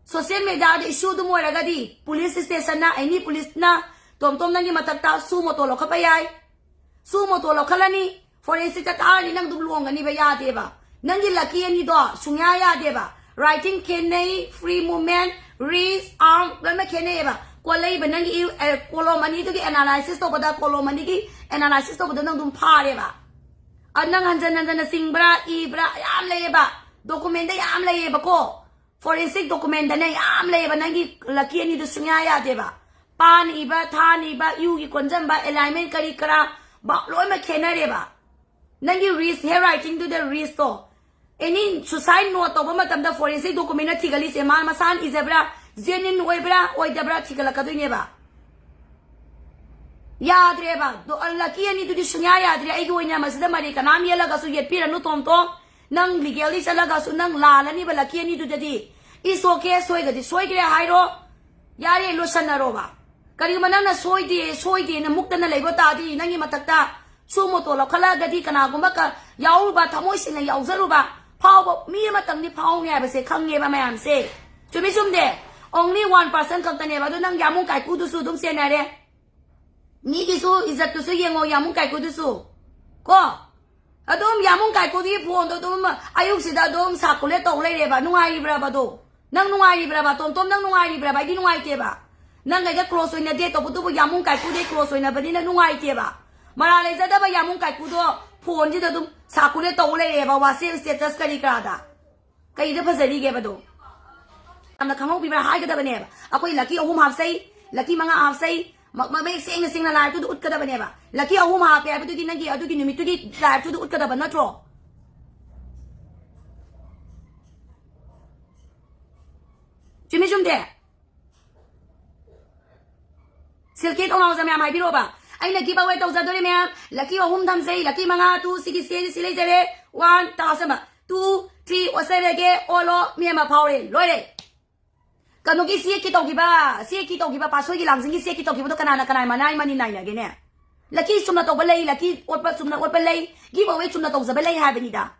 ꯁꯣꯁꯤꯌꯦꯜ ꯃꯦꯗꯤꯌꯥꯗ ꯏꯁꯨ ꯑꯗꯨꯝ ꯑꯣꯏꯔꯒꯗꯤ ꯄꯨꯂꯤꯁ ꯁ꯭ꯇꯦꯁꯟꯅ, ꯑꯦꯅꯤ ꯄꯨꯂꯤꯁꯅ ꯇꯣꯝ ꯇꯣꯝ ꯅꯪꯒꯤ ꯃꯊꯛꯇ ꯁꯨ ꯃꯣꯇꯣ ꯂꯧꯈꯠꯄ ꯌꯥꯏ꯫ ꯁꯨ ꯃꯣꯇꯣ ꯂꯧꯈꯠꯂꯅꯤ, ꯐꯣꯔꯦꯟꯁꯤꯛꯇ ꯀꯥꯔꯅꯤ, ꯅꯪ ꯑꯗꯨꯝ ꯂꯣꯡꯒꯅꯤꯕ, ꯌꯥꯗꯦꯕ꯫ ꯅꯪꯒꯤ ꯂꯛꯀꯤ ꯑꯅꯤꯗꯣ ꯁꯨꯡꯌꯥ ꯌꯥꯗꯦꯕ꯫ ꯔꯥꯏꯇꯤꯡ ꯈꯦꯠꯅꯩ, ꯐ꯭ꯔꯤ ꯃꯨꯚꯃꯦꯟ, ꯔꯤꯁ, ꯑꯥꯔꯝ ꯂꯣꯏꯅꯃꯛ ꯈꯦꯠꯅꯩꯌꯦꯕ꯫ ꯀꯣꯜꯂꯛꯏꯕ ꯅꯪꯒꯤ ꯏ-, ꯑꯦ, ꯀꯣꯂꯣꯝ ꯑꯅꯤꯗꯨꯒꯤ ꯑꯦꯅꯥꯂꯥꯏꯁꯤꯁ ꯇꯧꯕꯗ, ꯀꯣꯂꯣꯝ ꯑꯅꯤꯒꯤ ꯑꯦꯅꯥꯂꯥꯏꯁꯤꯁ ꯇꯧꯕꯗ ꯅꯪ ꯑꯗꯨꯝ ꯐꯥꯔꯦꯕ꯫ ꯑꯗꯨ ꯅꯪ ꯍꯟꯖꯟ ꯍꯟꯖꯟꯅ ꯆꯤꯡꯕ꯭ꯔꯥ, ꯏꯕ꯭ꯔꯥ, ꯌꯥꯝ ꯂꯩꯌꯦꯕ꯫ ꯗꯣꯀꯨꯃꯦꯟꯗ ꯌꯥꯝ ꯂꯩꯌꯦꯕꯀꯣ꯫ ꯐꯣꯔꯦꯟꯁꯤꯛ ꯗꯣꯀꯨꯃꯦꯟꯗꯅꯦ ꯌꯥꯝ ꯂꯩꯌꯦꯕ꯫ ꯅꯪꯒꯤ ꯂꯛꯀꯤ ꯑꯅꯤꯗꯨ ꯁꯨꯡꯌꯥ ꯌꯥꯗꯦꯕ꯫ ꯄꯥꯟ ꯏꯕ, ꯊꯥꯟ ꯏꯕ, ꯏꯎꯒꯤ ꯀꯣꯟꯖꯝꯕ, alignment ꯀꯔꯤ ꯀꯔꯥ, ꯕꯥ, ꯂꯣꯏꯅꯃꯛ ꯈꯦꯠꯅꯔꯦꯕ꯫ ꯅꯪꯒꯤ risk, handwritingꯗꯨꯗ riskꯇꯣ, any suicide note ꯇꯧꯕ ꯃꯇꯝꯗ forensic documentꯅ ꯊꯤꯒꯠꯂꯤꯁꯦ, ꯃꯥ ꯃꯁꯥꯅ ꯏꯖꯕ꯭ꯔꯥ, genuine ꯑꯣꯏꯕ꯭ꯔꯥ, ꯑꯣꯏꯗꯕ꯭ꯔꯥ ꯊꯤꯒꯠꯂꯛꯀꯗꯣꯏꯅꯦꯕ꯫ ꯌꯥꯗ꯭ꯔꯦꯕ꯫ ꯗꯣ, lucky ꯑꯅꯤꯗꯨꯗꯤ ꯁꯨꯡꯌꯥ ꯌꯥꯗ꯭ꯔꯦ꯫ ꯑꯩꯒꯤ ꯑꯣꯏꯅ ꯃꯁꯤꯗ ꯃꯔꯩ ꯀꯅꯥꯝ ꯌꯦꯠꯂꯒꯁꯨ ꯌꯦꯠꯄꯤꯔꯅꯨ, ꯇꯣꯝ ꯇꯣꯝ꯫ ꯅꯪ legally ꯆꯠꯂꯒꯁꯨ ꯅꯪ ꯂꯥꯜꯂꯅꯤꯕ lucky ꯑꯅꯤꯗꯨꯗꯗꯤ꯫ It's okay, ꯁꯣꯏꯒꯗꯤ ꯁꯣꯏꯈ꯭ꯔꯦ ꯍꯥꯏꯔꯣ꯫ ꯌꯥꯔꯦ, ꯂꯣꯏꯁꯟꯅꯔꯣꯕ꯫ ꯀꯔꯤꯒꯨꯝꯕ ꯅꯪꯅ ꯁꯣꯏꯗꯦ, ꯁꯣꯏꯗꯦꯅ ꯃꯨꯛꯇꯅ ꯂꯩꯕ ꯇꯥꯔꯗꯤ, ꯅꯪꯒꯤ ꯃꯊꯛꯇ suo motu ꯂꯧꯈꯠꯂꯛꯑꯒꯗꯤ ꯀꯅꯥꯒꯨꯝꯕ ꯀ-, ꯌꯥꯎꯔꯨꯕ, ꯊꯃꯣꯏ ꯁꯦꯡꯅ ꯌꯥꯎꯖꯔꯨꯕ, ꯐꯥꯎꯕ ꯃꯤ ꯑꯃꯇꯪꯗꯤ ꯐꯥꯎꯅꯤ ꯍꯥꯏꯕꯁꯦ ꯈꯪꯉꯦꯕ ꯃꯌꯥꯝꯁꯦ꯫ ꯆꯨꯝꯃꯤ ꯆꯨꯝꯗꯦ? Only one percent ꯈꯛꯇꯅꯦꯕ꯫ ꯑꯗꯨ ꯅꯪ ꯌꯥꯃꯨꯡ ꯀꯥꯏꯀꯨꯗꯨꯁꯨ ꯑꯗꯨꯝ ꯆꯦꯟꯅꯔꯦ꯫ ꯃꯤꯒꯤꯁꯨ ꯏꯖꯠꯇꯨꯁꯨ ꯌꯦꯡꯉꯣ, ꯌꯥꯃꯨꯡ ꯀꯥꯏꯀꯨꯗꯨꯁꯨ꯫ ꯀꯣ? ꯑꯗꯨꯝ ꯌꯥꯃꯨꯡ ꯀꯥꯏꯀꯨꯒꯤ phoneꯗꯣ ꯑꯗꯨꯝ ꯑꯌꯨꯛꯁꯤꯗ ꯑꯗꯨꯝ circulate ꯇꯧ ꯂꯩꯔꯦꯕ꯫ ꯅꯨꯡꯉꯥꯏꯔꯤꯕ꯭ꯔꯕ ꯑꯗꯣ? ꯅꯪ ꯅꯨꯡꯉꯥꯏꯔꯤꯕ꯭ꯔꯕ? ꯇꯣꯝ ꯇꯣꯝ, ꯅꯪ ꯅꯨꯡꯉꯥꯏꯔꯤꯕ꯭ꯔꯕ? ꯑꯩꯗꯤ ꯅꯨꯡꯉꯥꯏꯇꯦꯕ꯫ ꯅꯪ ꯑꯩꯒ close ꯑꯣꯏꯅꯗꯦ ꯇꯧꯕꯇꯕꯨ ꯌꯥꯃꯨꯡ ꯀꯥꯏꯀꯨꯗꯤ close ꯑꯣꯏꯅꯕꯅꯤꯅ ꯅꯨꯡꯉꯥꯏꯇꯦꯕ꯫ ꯃꯔꯥꯜ ꯂꯩꯖꯗꯕ ꯌꯥꯃꯨꯡ ꯀꯥꯏꯀꯨꯗꯣ phoneꯁꯤꯗ ꯑꯗꯨꯝ circulate ꯇꯧ ꯂꯩꯔꯦꯕ, WhatsApp status ꯀꯔꯤ ꯀꯔꯥꯗ꯫ ꯀꯩꯗ ꯐꯖꯔꯤꯒꯦꯕ ꯑꯗꯣ? ꯌꯥꯝꯅ ꯈꯪꯍꯧꯕꯤꯕ꯭ꯔꯥ ꯍꯥꯏꯒꯗꯕꯅꯦꯕ꯫ ꯑꯩꯈꯣꯏ lucky ꯑꯍꯨꯝ ꯍꯥꯞꯆꯩ, lucky ꯃꯉꯥ ꯍꯥꯞꯆꯩ, ꯃ-, ꯃ-, ꯃꯌꯦꯛ ꯁꯦꯡꯅ ꯁꯦꯡꯅ liveꯇꯨꯗ ꯎꯠꯀꯗꯕꯅꯦꯕ꯫ Lucky ꯑꯍꯨꯝ ꯍꯥꯞꯄꯦ ꯍꯥꯏꯕꯗꯨꯗꯤ ꯅꯪꯒꯤ ꯑꯗꯨꯒꯤ ꯅꯨꯃꯤꯠꯇꯨꯒꯤ liveꯇꯨꯗ ꯎꯠꯀꯗꯕ ꯅꯠꯇ꯭ꯔꯣ? ꯆꯨꯝꯃꯤ ꯆꯨꯝꯗꯦ? Silky ꯊꯣꯡꯅꯥꯎꯖꯝ ꯃꯌꯥꯝ ꯍꯥꯏꯕꯤꯔꯛꯑꯣꯕ꯫ ꯑꯩꯅ give away ꯇꯧꯖꯗꯣꯔꯦ ꯃꯌꯥꯝ꯫ Lucky ꯑꯍꯨꯝ ꯊꯝꯖꯩ, lucky ꯃꯉꯥ, two, ꯁꯤꯒꯤ ꯁꯤ, ꯁꯤ ꯂꯩꯖꯔꯦ꯫ One, ꯇꯥꯎꯁꯟꯕ꯫ Two, three, ꯑꯣꯠꯆꯔꯒꯦ, ꯑꯣꯜꯂꯣ, ꯃꯤ ꯑꯃ ꯐꯥꯎꯔꯦ, ꯂꯣꯏꯔꯦ꯫ ꯀꯩꯅꯣꯒꯤ ꯆꯦꯛꯀꯤ ꯇꯧꯈꯤꯕ, ꯆꯦꯛꯀꯤ ꯇꯧꯈꯤꯕ, ꯄꯥꯠꯁꯣꯏꯒꯤ ꯂꯥꯡꯖꯤꯡꯒꯤ ꯆꯦꯛꯀꯤ ꯇꯧꯈꯤꯕꯗꯣ ꯀꯅꯥꯅ ꯀꯅꯥ ꯃꯅꯥꯏ ꯃꯅꯤ ꯅꯥꯏꯅꯒꯦꯅꯦ? Lucky ꯆꯨꯝꯅ ꯇꯧꯕ ꯂꯩ, lucky ꯑꯣꯠꯄ ꯆꯨꯝꯅ ꯑꯣꯠꯄ ꯂꯩ, give away ꯆꯨꯝꯅ ꯇꯧꯖꯕ ꯂꯩ ꯍꯥꯏꯕꯅꯤꯗ꯫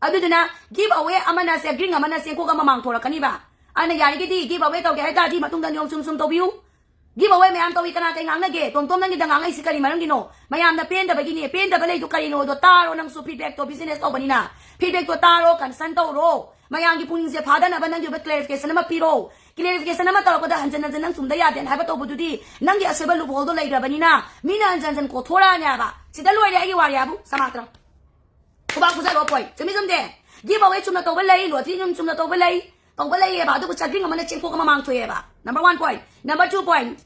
ꯑꯗꯨꯗꯨꯅ give away ꯑꯃꯅ ꯁꯦ green ꯑꯃꯅ ꯆꯦꯡꯈꯣꯛ ꯑꯃ ꯃꯥꯡꯊꯣꯔꯛꯀꯅꯤꯕ꯫ ꯑꯗꯨꯅ ꯌꯥꯔꯤꯒꯩꯗꯤ give away ꯇꯧꯒꯦ ꯍꯥꯏ ꯇꯥꯔꯗꯤ ꯃꯇꯨꯡꯗ ꯅꯤꯌꯣꯝ ꯆꯨꯝ ꯆꯨꯝ ꯇꯧꯕꯤꯌꯨ꯫ Give away ꯃꯌꯥꯝ ꯇꯧꯏ, ꯀꯅꯥ ꯀꯩ ꯉꯥꯡꯅꯒꯦ? ꯇꯣꯝ ꯇꯣꯝ ꯅꯪꯒꯤꯗ ꯉꯥꯡꯉꯛꯏꯁꯤ ꯀꯔꯤ ꯃꯔꯝꯒꯤꯅꯣ? ꯃꯌꯥꯝꯅ ꯄꯦꯟꯗꯕꯒꯤꯅꯦ꯫ ꯄꯦꯟꯗꯕ ꯂꯩꯗꯣ ꯀꯔꯤꯅꯣꯗꯣ ꯇꯥꯔꯣ, ꯅꯪꯁꯨ feedbackꯇꯣ business ꯇꯧꯕꯅꯤꯅ꯫ Feedbackꯇꯣ ꯇꯥꯔꯣ, concern ꯇꯧꯔꯣ꯫ ꯃꯌꯥꯝꯒꯤ ꯄꯨꯛꯅꯤꯡꯁꯦ ꯐꯥꯗꯅꯕ ꯅꯪꯒꯤ ꯑꯣꯏꯕ clarification ꯑꯃ ꯄꯤꯔꯣ꯫ Clarification ꯑꯃ ꯇꯧꯔꯛꯄꯗ ꯍꯟꯖꯟ ꯍꯟꯖꯟ ꯅꯪ ꯆꯨꯝꯗ ꯌꯥꯗꯦꯅ ꯍꯥꯏꯕ ꯇꯧꯕꯗꯨꯗꯤ ꯅꯪꯒꯤ ꯑꯁꯣꯏꯕ loopholeꯗꯣ ꯂꯩꯈ꯭ꯔꯕꯅꯤꯅ ꯃꯤꯅ ꯍꯟꯖꯟ ꯍꯟꯖꯟ ꯀꯣꯊꯣꯔꯛꯑꯅꯦ ꯍꯥꯏꯕ꯫ ꯁꯤꯗ ꯂꯣꯏꯔꯦ ꯑꯩꯒꯤ ꯋꯥꯔꯤ ꯍꯥꯏꯕꯨ, ꯁꯃꯥꯇ꯭ꯔ꯫ ꯈꯨꯕꯥꯛ ꯈꯨꯖꯔꯣ point꯫ ꯆꯨꯝꯃꯤ ꯆꯨꯝꯗꯦ? Give away ꯆꯨꯝꯅ ꯇꯧꯕ ꯂꯩ, lottery ꯆꯨꯝ ꯆꯨꯝꯅ ꯇꯧꯕ ꯂꯩ, ꯇꯧꯕ ꯂꯩꯌꯦꯕ꯫ ꯑꯗꯨꯕꯨ ꯆꯥꯗ꯭ꯔꯤꯡ ꯑꯃꯅ ꯆꯦꯡꯈꯣꯛ ꯑꯃ ꯃꯥꯡꯊꯣꯛꯑꯦꯕ꯫ Number one point꯫ Number two point꯫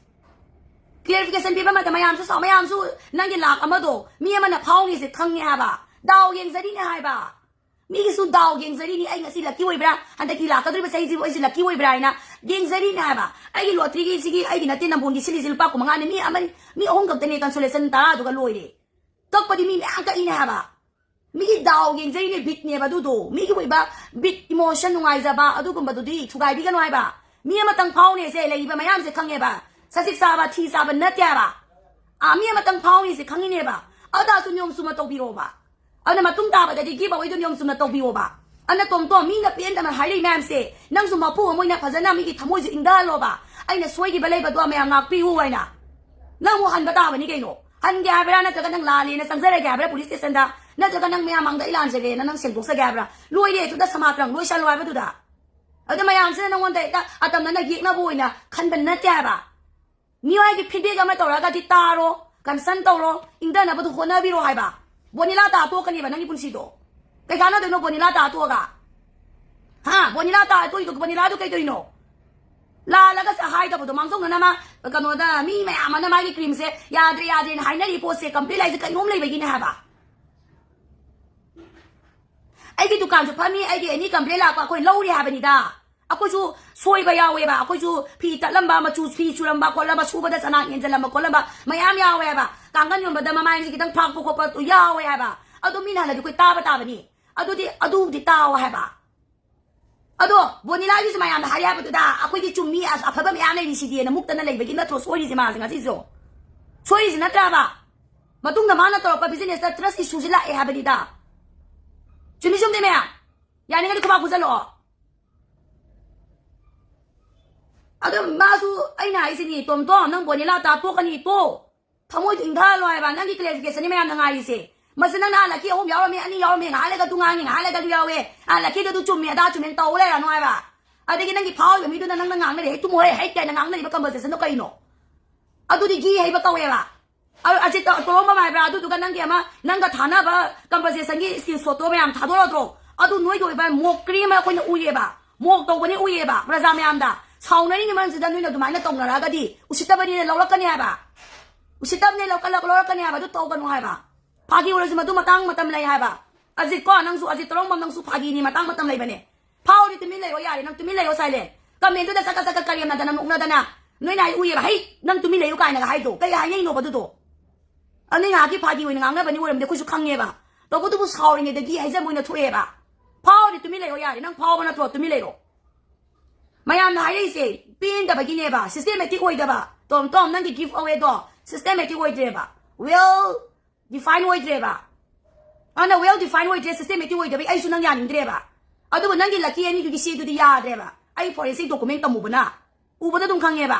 Clarification ꯄꯤꯕ ꯃꯇꯝ ꯃꯌꯥꯝꯁꯨ ꯁꯥꯎ, ꯃꯌꯥꯝꯁꯨ ꯅꯪꯒꯤ ꯂꯥꯛ ꯑꯃꯗꯣ ꯃꯤ ꯑꯃꯅ ꯐꯥꯎꯅꯤꯁꯦ ꯈꯪꯉꯦ ꯍꯥꯏꯕ꯫ ꯗꯥꯎ ꯌꯦꯡꯖꯔꯤꯅꯦ ꯍꯥꯏꯕ꯫ ꯃꯤꯒꯤꯁꯨ ꯗꯥꯎ ꯌꯦꯡꯖꯔꯤꯅꯤ꯫ ꯑꯩ ꯉꯁꯤ ꯂꯛꯀꯤ ꯑꯣꯏꯕ꯭ꯔꯥ? ꯍꯟꯗꯛꯀꯤ ꯂꯥꯛꯀꯗꯧꯔꯤꯕ ꯆꯍꯤꯁꯤꯕꯨ ꯑꯩꯁꯦ ꯂꯛꯀꯤ ꯑꯣꯏꯕ꯭ꯔꯥ ꯍꯥꯏꯅ ꯌꯦꯡꯖꯔꯤꯅꯦ ꯍꯥꯏꯕ꯫ ꯑꯩꯒꯤ ꯂꯣꯇ꯭ꯔꯤꯒꯤ ꯁꯤꯒꯤ ꯑꯩꯒꯤ ꯅꯠꯇꯦ, ꯅꯝꯕꯣꯟꯒꯤ ꯁꯤꯜꯂꯤꯁꯤ ꯂꯨꯄꯥ ꯀꯨꯟ ꯃꯉꯥꯅꯤ꯫ ꯃꯤ ꯑꯃꯅꯤ, ꯃꯤ ꯑꯍꯨꯝ ꯈꯛꯇꯅꯦ consolation ꯇꯔꯥꯗꯨꯒ ꯂꯣꯏꯔꯦ꯫ ꯀꯛꯄꯗꯤ ꯃꯤ ꯃꯌꯥꯝ ꯀꯛꯏꯅꯦ ꯍꯥꯏꯕ꯫ ꯃꯤꯒꯤ ꯗꯥꯎ ꯌꯦꯡꯖꯩꯅꯦ, ꯕꯤꯠꯅꯦꯕ ꯑꯗꯨꯗꯣ꯫ ꯃꯤꯒꯤ ꯑꯣꯏꯕ ꯕꯤꯠ, ꯏꯃꯣꯁꯟ, ꯅꯨꯡꯉꯥꯏꯖꯕ ꯑꯗꯨꯒꯨꯝꯕꯗꯨꯗꯤ ꯊꯨꯒꯥꯏꯕꯤꯒꯅꯨ ꯍꯥꯏꯕ꯫ ꯃꯤ ꯑꯃꯇꯪ ꯐꯥꯎꯅꯦꯁꯦ, ꯂꯩꯔꯤꯕ ꯃꯌꯥꯝꯁꯦ ꯈꯪꯉꯦꯕ꯫ ꯁꯖꯤꯛ ꯆꯥꯕ, ꯊꯤ ꯆꯥꯕ ꯅꯠꯇꯦ ꯍꯥꯏꯕ꯫ ꯑꯥ, ꯃꯤ ꯑꯃꯇꯪ ꯐꯥꯎꯅꯤꯁꯦ ꯈꯪꯉꯤꯅꯦꯕ꯫ ꯑꯗꯨꯗꯁꯨ ꯅꯤꯌꯣꯝ ꯆꯨꯝꯅ ꯇꯧꯕꯤꯔꯣꯕ꯫ ꯑꯗꯨꯅ ꯃꯇꯨꯡ ꯇꯥꯕꯗꯗꯤ give awayꯗꯣ ꯅꯤꯌꯣꯝ ꯆꯨꯝꯅ ꯇꯧꯕꯤꯌꯣꯕ꯫ ꯑꯗꯨꯅ ꯇꯣꯝ ꯇꯣꯝ, ꯃꯤꯅ ꯄꯦꯟꯗꯅ ꯍꯥꯏꯔꯛꯏ ꯃꯌꯥꯝꯁꯦ, ꯅꯪꯁꯨ ꯃꯄꯨ ꯑꯃ ꯑꯣꯏꯅ ꯐꯖꯅ ꯃꯤꯒꯤ ꯊꯃꯣꯏꯁꯦ ꯏꯪꯊꯍꯜꯂꯣꯕ꯫ ꯑꯩꯅ ꯁꯣꯏꯈꯤꯕ ꯂꯩꯕꯗꯣ ꯃꯌꯥꯝ ꯉꯥꯛꯄꯤꯌꯨ ꯍꯥꯏꯅ꯫ ꯅꯪ ꯑꯃꯨꯛ ꯍꯟꯕ ꯇꯥꯕꯅꯤ ꯀꯩꯅꯣ꯫ ꯍꯟꯒꯦ ꯍꯥꯏꯕ꯭ꯔꯥ, ꯅꯠꯇ꯭ꯔꯒ ꯅꯪ ꯂꯥꯜꯂꯦꯅ ꯆꯪꯖꯔꯒꯦ ꯍꯥꯏꯕ꯭ꯔꯥ police stationꯗ? ꯅꯠꯇ꯭ꯔꯒ ꯅꯪ ꯃꯌꯥꯝ ꯃꯥꯡꯗ ꯑꯩ ꯂꯥꯟꯖꯔꯦꯅ ꯅꯪ ꯁꯦꯡꯗꯣꯛꯆꯒꯦ ꯍꯥꯏꯕ꯭ꯔꯥ? ꯂꯣꯏꯔꯦ, ꯑꯗꯨꯗ ꯁꯃꯥꯇ꯭ꯔꯪ ꯂꯣꯏꯁꯜꯂꯣ ꯍꯥꯏꯕꯗꯨꯗ꯫ ꯑꯗꯨ ꯃꯌꯥꯝꯁꯤꯅ ꯅꯪꯉꯣꯟꯗ ꯍꯦꯛꯇ ꯑꯇꯝꯅꯅ ꯌꯦꯛꯅꯕ ꯑꯣꯏꯅ ꯈꯟꯕ ꯅꯠꯇꯦ ꯍꯥꯏꯕ꯫ ꯃꯤꯑꯣꯏꯒꯤ feedback ꯑꯃ ꯇꯧꯔꯒꯗꯤ ꯇꯥꯔꯣ, concern ꯇꯧꯔꯣ, ꯏꯪꯊꯅꯕꯗꯨ ꯍꯣꯠꯅꯕꯤꯔꯣ ꯍꯥꯏꯕ꯫ ꯕꯣꯅꯤꯂꯥ ꯇꯥ ꯇꯣꯛꯀꯅꯦꯕ ꯅꯪꯒꯤ ꯄꯨꯟꯁꯤꯗꯣ꯫ ꯀꯩ ꯀꯥꯟꯅꯗꯣꯏꯅꯣ ꯕꯣꯅꯤꯂꯥ ꯇꯥ ꯇꯣꯛꯑꯒ? ꯍꯥ? ꯕꯣꯅꯤꯂꯥ ꯇꯥ ꯇꯣꯛꯏꯗꯣ, ꯕꯣꯅꯤꯂꯥꯗꯣ ꯀꯩꯗꯧꯔꯤꯅꯣ? ꯂꯥꯜꯂꯒ ꯁ-, ꯍꯥꯏꯗꯕꯗꯣ ꯃꯥꯡꯖꯧꯅꯅ ꯃꯥ, ꯀꯩꯅꯣꯗ, ꯃꯤ ꯃꯌꯥꯝ ꯑꯃꯅ ꯃꯥꯒꯤ creamꯁꯦ ꯌꯥꯗ꯭ꯔꯦ, ꯌꯥꯗ꯭ꯔꯦꯅ ꯍꯥꯏꯅꯔꯤ ꯄꯣꯠꯁꯦ, complain ꯂꯥꯛꯏꯁꯦ ꯀꯩꯅꯣꯝ ꯂꯩꯕꯒꯤꯅꯦ ꯍꯥꯏꯕ꯫ ꯑꯩꯒꯤ ꯗꯨꯀꯥꯟꯁꯨ ꯐꯝꯃꯤ, ꯑꯩꯒꯤ any complain ꯂꯥꯛꯄ ꯑꯩꯈꯣꯏ ꯂꯧꯔꯤ ꯍꯥꯏꯕꯅꯤꯗ꯫ ꯑꯩꯈꯣꯏꯁꯨ ꯁꯣꯏꯕ ꯌꯥꯎꯋꯦꯕ, ꯑꯩꯈꯣꯏꯁꯨ ꯐꯤ ꯇꯠꯂꯝꯕ, ꯃꯆꯨ ꯐꯤ ꯆꯨꯔꯝꯕ ꯈꯣꯠꯂꯝꯕ, ꯁꯨꯕꯗ ꯆꯅꯥꯛ ꯌꯦꯟꯁꯤꯜꯂꯝꯕ ꯈꯣꯠꯂꯝꯕ ꯃꯌꯥꯝ ꯌꯥꯎꯋꯦ ꯍꯥꯏꯕ꯫ ꯀꯥꯡꯒꯟ ꯌꯣꯟꯕꯗ ꯃꯃꯥꯏꯁꯦ ꯈꯤꯇꯪ ꯐꯥꯛꯄ ꯈꯣꯠꯄ ꯌꯥꯎꯋꯦ ꯍꯥꯏꯕ꯫ ꯑꯗꯣ ꯃꯤꯅ ꯍꯜꯂꯗꯤ ꯑꯩꯈꯣꯏ ꯇꯥꯕ ꯇꯥꯕꯅꯤ꯫ ꯑꯗꯨꯗꯤ, ꯑꯗꯨꯕꯨꯗꯤ ꯇꯥꯎ ꯍꯥꯏꯕ꯫ ꯑꯗꯣ ꯕꯣꯅꯤꯂꯥꯒꯤꯁꯨ ꯃꯌꯥꯝꯅ ꯍꯥꯏꯔꯦ ꯍꯥꯏꯕꯗꯨꯗ, ꯑꯩꯈꯣꯏꯗꯤ ꯆꯨꯝꯃꯤ, ꯑꯁ, ꯑꯐꯕ ꯃꯌꯥꯝ ꯂꯩꯔꯤꯁꯤꯗꯤꯅ ꯃꯨꯛꯇꯅ ꯂꯩꯕꯒꯤ ꯅꯠꯇ꯭ꯔꯣ ꯁꯣꯏꯔꯤꯁꯦ ꯃꯥꯁꯦ ꯉꯁꯤꯁꯨ? ꯁꯣꯏꯔꯤꯁꯤ ꯅꯠꯇ꯭ꯔꯕ? ꯃꯇꯨꯡꯗ ꯃꯥꯅ ꯇꯧꯔꯛꯄ businessꯇ trust issueꯁꯤ ꯂꯥꯛꯑꯦ ꯍꯥꯏꯕꯅꯤꯗ꯫ ꯆꯨꯝꯃꯤ ꯆꯨꯝꯗꯦ ꯃꯌꯥꯝ? ꯌꯥꯅꯤꯡꯉꯗꯤ ꯈꯨꯕꯥꯛ ꯈꯨꯖꯜꯂꯛꯑꯣ꯫ ꯑꯗꯣ ꯃꯥꯁꯨ, ꯑꯩꯅ ꯍꯥꯏꯁꯤꯅꯤ, ꯇꯣꯝ ꯇꯣꯝ, ꯅꯪ ꯕꯣꯅꯤꯂꯥ ꯇꯥ ꯇꯣꯛꯀꯅꯤ ꯇꯣ꯫ ꯊꯃꯣꯏꯗꯣ ꯏꯪꯊꯍꯜꯂꯣ ꯍꯥꯏꯕ꯫ ꯅꯪꯒꯤ clarificationꯅꯤ ꯃꯌꯥꯝꯅ ꯉꯥꯏꯔꯤꯁꯦ꯫ ꯃꯁꯤ ꯅꯪꯅ ꯑꯥ ꯂꯛꯀꯤ ꯑꯍꯨꯝ ꯌꯥꯎꯔꯝꯃꯤ, ꯑꯅꯤ ꯌꯥꯎꯔꯝꯃꯤ, ꯉꯥꯏꯍꯥꯛ ꯂꯩꯒ ꯑꯗꯨ ꯉꯥꯡꯉꯤ, ꯉꯥꯏꯍꯥꯛ ꯂꯩꯒ ꯑꯗꯨ ꯌꯥꯎꯋꯦ, ꯑꯥ ꯂꯛꯀꯤꯗꯣ ꯑꯗꯨ ꯆꯨꯝꯃꯤ, ꯑꯗꯥ ꯆꯨꯝꯃꯦꯅ ꯇꯧ ꯂꯩꯔꯅꯨ ꯍꯥꯏꯕ꯫ ꯑꯗꯒꯤ ꯅꯪꯒꯤ ꯐꯥꯎꯔꯤꯕ ꯃꯤꯗꯨꯅ ꯅꯪꯅ ꯉꯥꯡꯅꯔꯤ, "ꯍꯩ ꯇꯨꯝꯃꯣ, ꯍꯩ ꯍꯩ" ꯀꯥꯏꯅ ꯉꯥꯡꯅꯔꯤꯕ compensationꯗꯣ ꯀꯩꯅꯣ? ꯑꯗꯨꯗꯤ ꯘꯤ ꯍꯩꯕ ꯀꯧꯋꯦꯕ꯫ ꯑ-, ꯑꯖꯤꯠ ꯇꯣ-, ꯇꯣꯂꯣꯝꯕꯝ ꯍꯥꯏꯕ꯭ꯔꯥ? ꯑꯗꯨꯗꯨꯒ ꯅꯪꯒꯤ ꯑꯃ, ꯅꯪꯒ ꯊꯥꯅꯕ compensationꯒꯤ screenshotꯇꯣ ꯃꯌꯥꯝ ꯊꯥꯗꯣꯔꯛꯇ꯭ꯔꯣ? ꯑꯗꯨ ꯅꯣꯏꯒꯤ ꯑꯣꯏꯕ mockery ꯑꯃ ꯑꯩꯈꯣꯏꯅ ꯎꯏꯌꯦꯕ, mock ꯇꯧꯕꯅꯤ ꯎꯏꯌꯦꯕ ꯄ꯭ꯔꯖꯥ ꯃꯌꯥꯝꯗ꯫ ꯁꯥꯎꯅꯔꯤꯉꯩ ꯃꯔꯝꯁꯤꯗ ꯅꯣꯏꯅ ꯑꯗꯨꯃꯥꯏꯅ ꯇꯧꯅꯔꯛꯑꯒꯗꯤ ꯎꯁꯤꯠꯇꯕꯅꯤꯅ ꯂꯧꯔꯛꯀꯅꯤ ꯍꯥꯏꯕ꯫ ꯎꯁꯤꯠꯇꯕꯅꯦ ꯂꯧꯔꯛꯀ- ꯂꯧꯔꯛꯀꯅꯤ ꯍꯥꯏꯕ꯫ ꯑꯗꯨ ꯇꯧꯒꯅꯨ ꯍꯥꯏꯕ꯫ ꯐꯥꯒꯤ ꯑꯣꯏꯔꯁꯨ ꯃꯗꯨ ꯃꯇꯥꯡ ꯃꯇꯝ ꯂꯩ ꯍꯥꯏꯕ꯫ ꯑꯖꯤꯠꯀꯣ, ꯅꯪꯁꯨ, ꯑꯖꯤꯠ ꯇꯧꯔꯝꯕ ꯅꯪꯁꯨ ꯐꯥꯒꯤꯅꯤ, ꯃꯇꯥꯡ ꯃꯇꯝ ꯂꯩꯕꯅꯦ꯫ ꯐꯥꯎꯔꯤ ꯇꯨꯃꯤꯟ ꯂꯩꯔꯣ ꯌꯥꯔꯦ, ꯅꯪ ꯇꯨꯃꯤꯟ ꯂꯩꯌꯣ ꯁꯥꯏꯂꯦꯟ꯫ ꯀꯃꯦꯟꯗꯨꯗ ꯆꯀ ꯆꯀ ꯀꯔꯦꯝꯅꯗꯅ ꯅꯣꯛꯅꯗꯅ ꯅꯣꯏꯅ ꯑꯩ ꯎꯏꯌꯦꯕ, "ꯍꯩ, ꯅꯪ ꯇꯨꯃꯤꯟ ꯂꯩꯌꯨ" ꯀꯥꯏꯅꯒ ꯍꯥꯏꯗꯣ ꯀꯩ ꯍꯥꯏꯅꯩꯅꯣꯕ ꯑꯗꯨꯗꯣ? ꯑꯗꯨ ꯉꯥꯏꯍꯥꯛꯀꯤ ꯐꯥꯒꯤ ꯑꯣꯏꯅ ꯉꯥꯡꯅꯕꯅꯤ ꯑꯣꯏꯔꯝꯗꯤ ꯑꯩꯈꯣꯏꯁꯨ ꯈꯪꯉꯦꯕ꯫ ꯇꯧꯕꯇꯕꯨ ꯁꯥꯎꯔꯤꯉꯩꯗꯒꯤ ꯍꯥꯏꯖꯕ ꯑꯣꯏꯅ ꯊꯣꯛꯑꯦꯕ꯫ ꯐꯥꯎꯔꯤ ꯇꯨꯃꯤꯟ ꯂꯩꯌꯣ ꯌꯥꯔꯦ, ꯅꯪ ꯐꯥꯎꯕ ꯅꯠꯇ꯭ꯔꯣ? ꯇꯨꯃꯤꯟ ꯂꯩꯔꯣ꯫ ꯃꯌꯥꯝꯅ ꯍꯥꯏꯔꯛꯏꯁꯦ ꯄꯦꯟꯗꯕꯒꯤꯅꯦꯕ, systematic ꯑꯣꯏꯗꯕ꯫ ꯇꯣꯝ ꯇꯣꯝ, ꯅꯪꯒꯤ ꯒꯤꯐ ꯑꯋꯦꯗꯣ systematic ꯑꯣꯏꯗ꯭ꯔꯦꯕ, well define ꯑꯣꯏꯗ꯭ꯔꯦꯕ꯫ ꯑꯗꯨꯅ well define ꯑꯣꯏꯗ꯭ꯔꯦ, systematic ꯑꯣꯏꯗꯕꯩ ꯑꯩꯁꯨ ꯅꯪ ꯌꯥꯅꯤꯡꯗ꯭ꯔꯦꯕ꯫ ꯑꯗꯨꯕꯨ ꯅꯪꯒꯤ ꯂꯛꯀꯤ ꯑꯅꯤꯗꯨꯒꯤ ꯆꯦꯗꯨꯗꯤ ꯌꯥꯗ꯭ꯔꯦꯕ꯫ ꯑꯩ forensic document ꯇꯝꯃꯨꯕꯅ ꯎꯕꯗ ꯑꯗꯨꯝ ꯈꯪꯉꯦꯕ꯫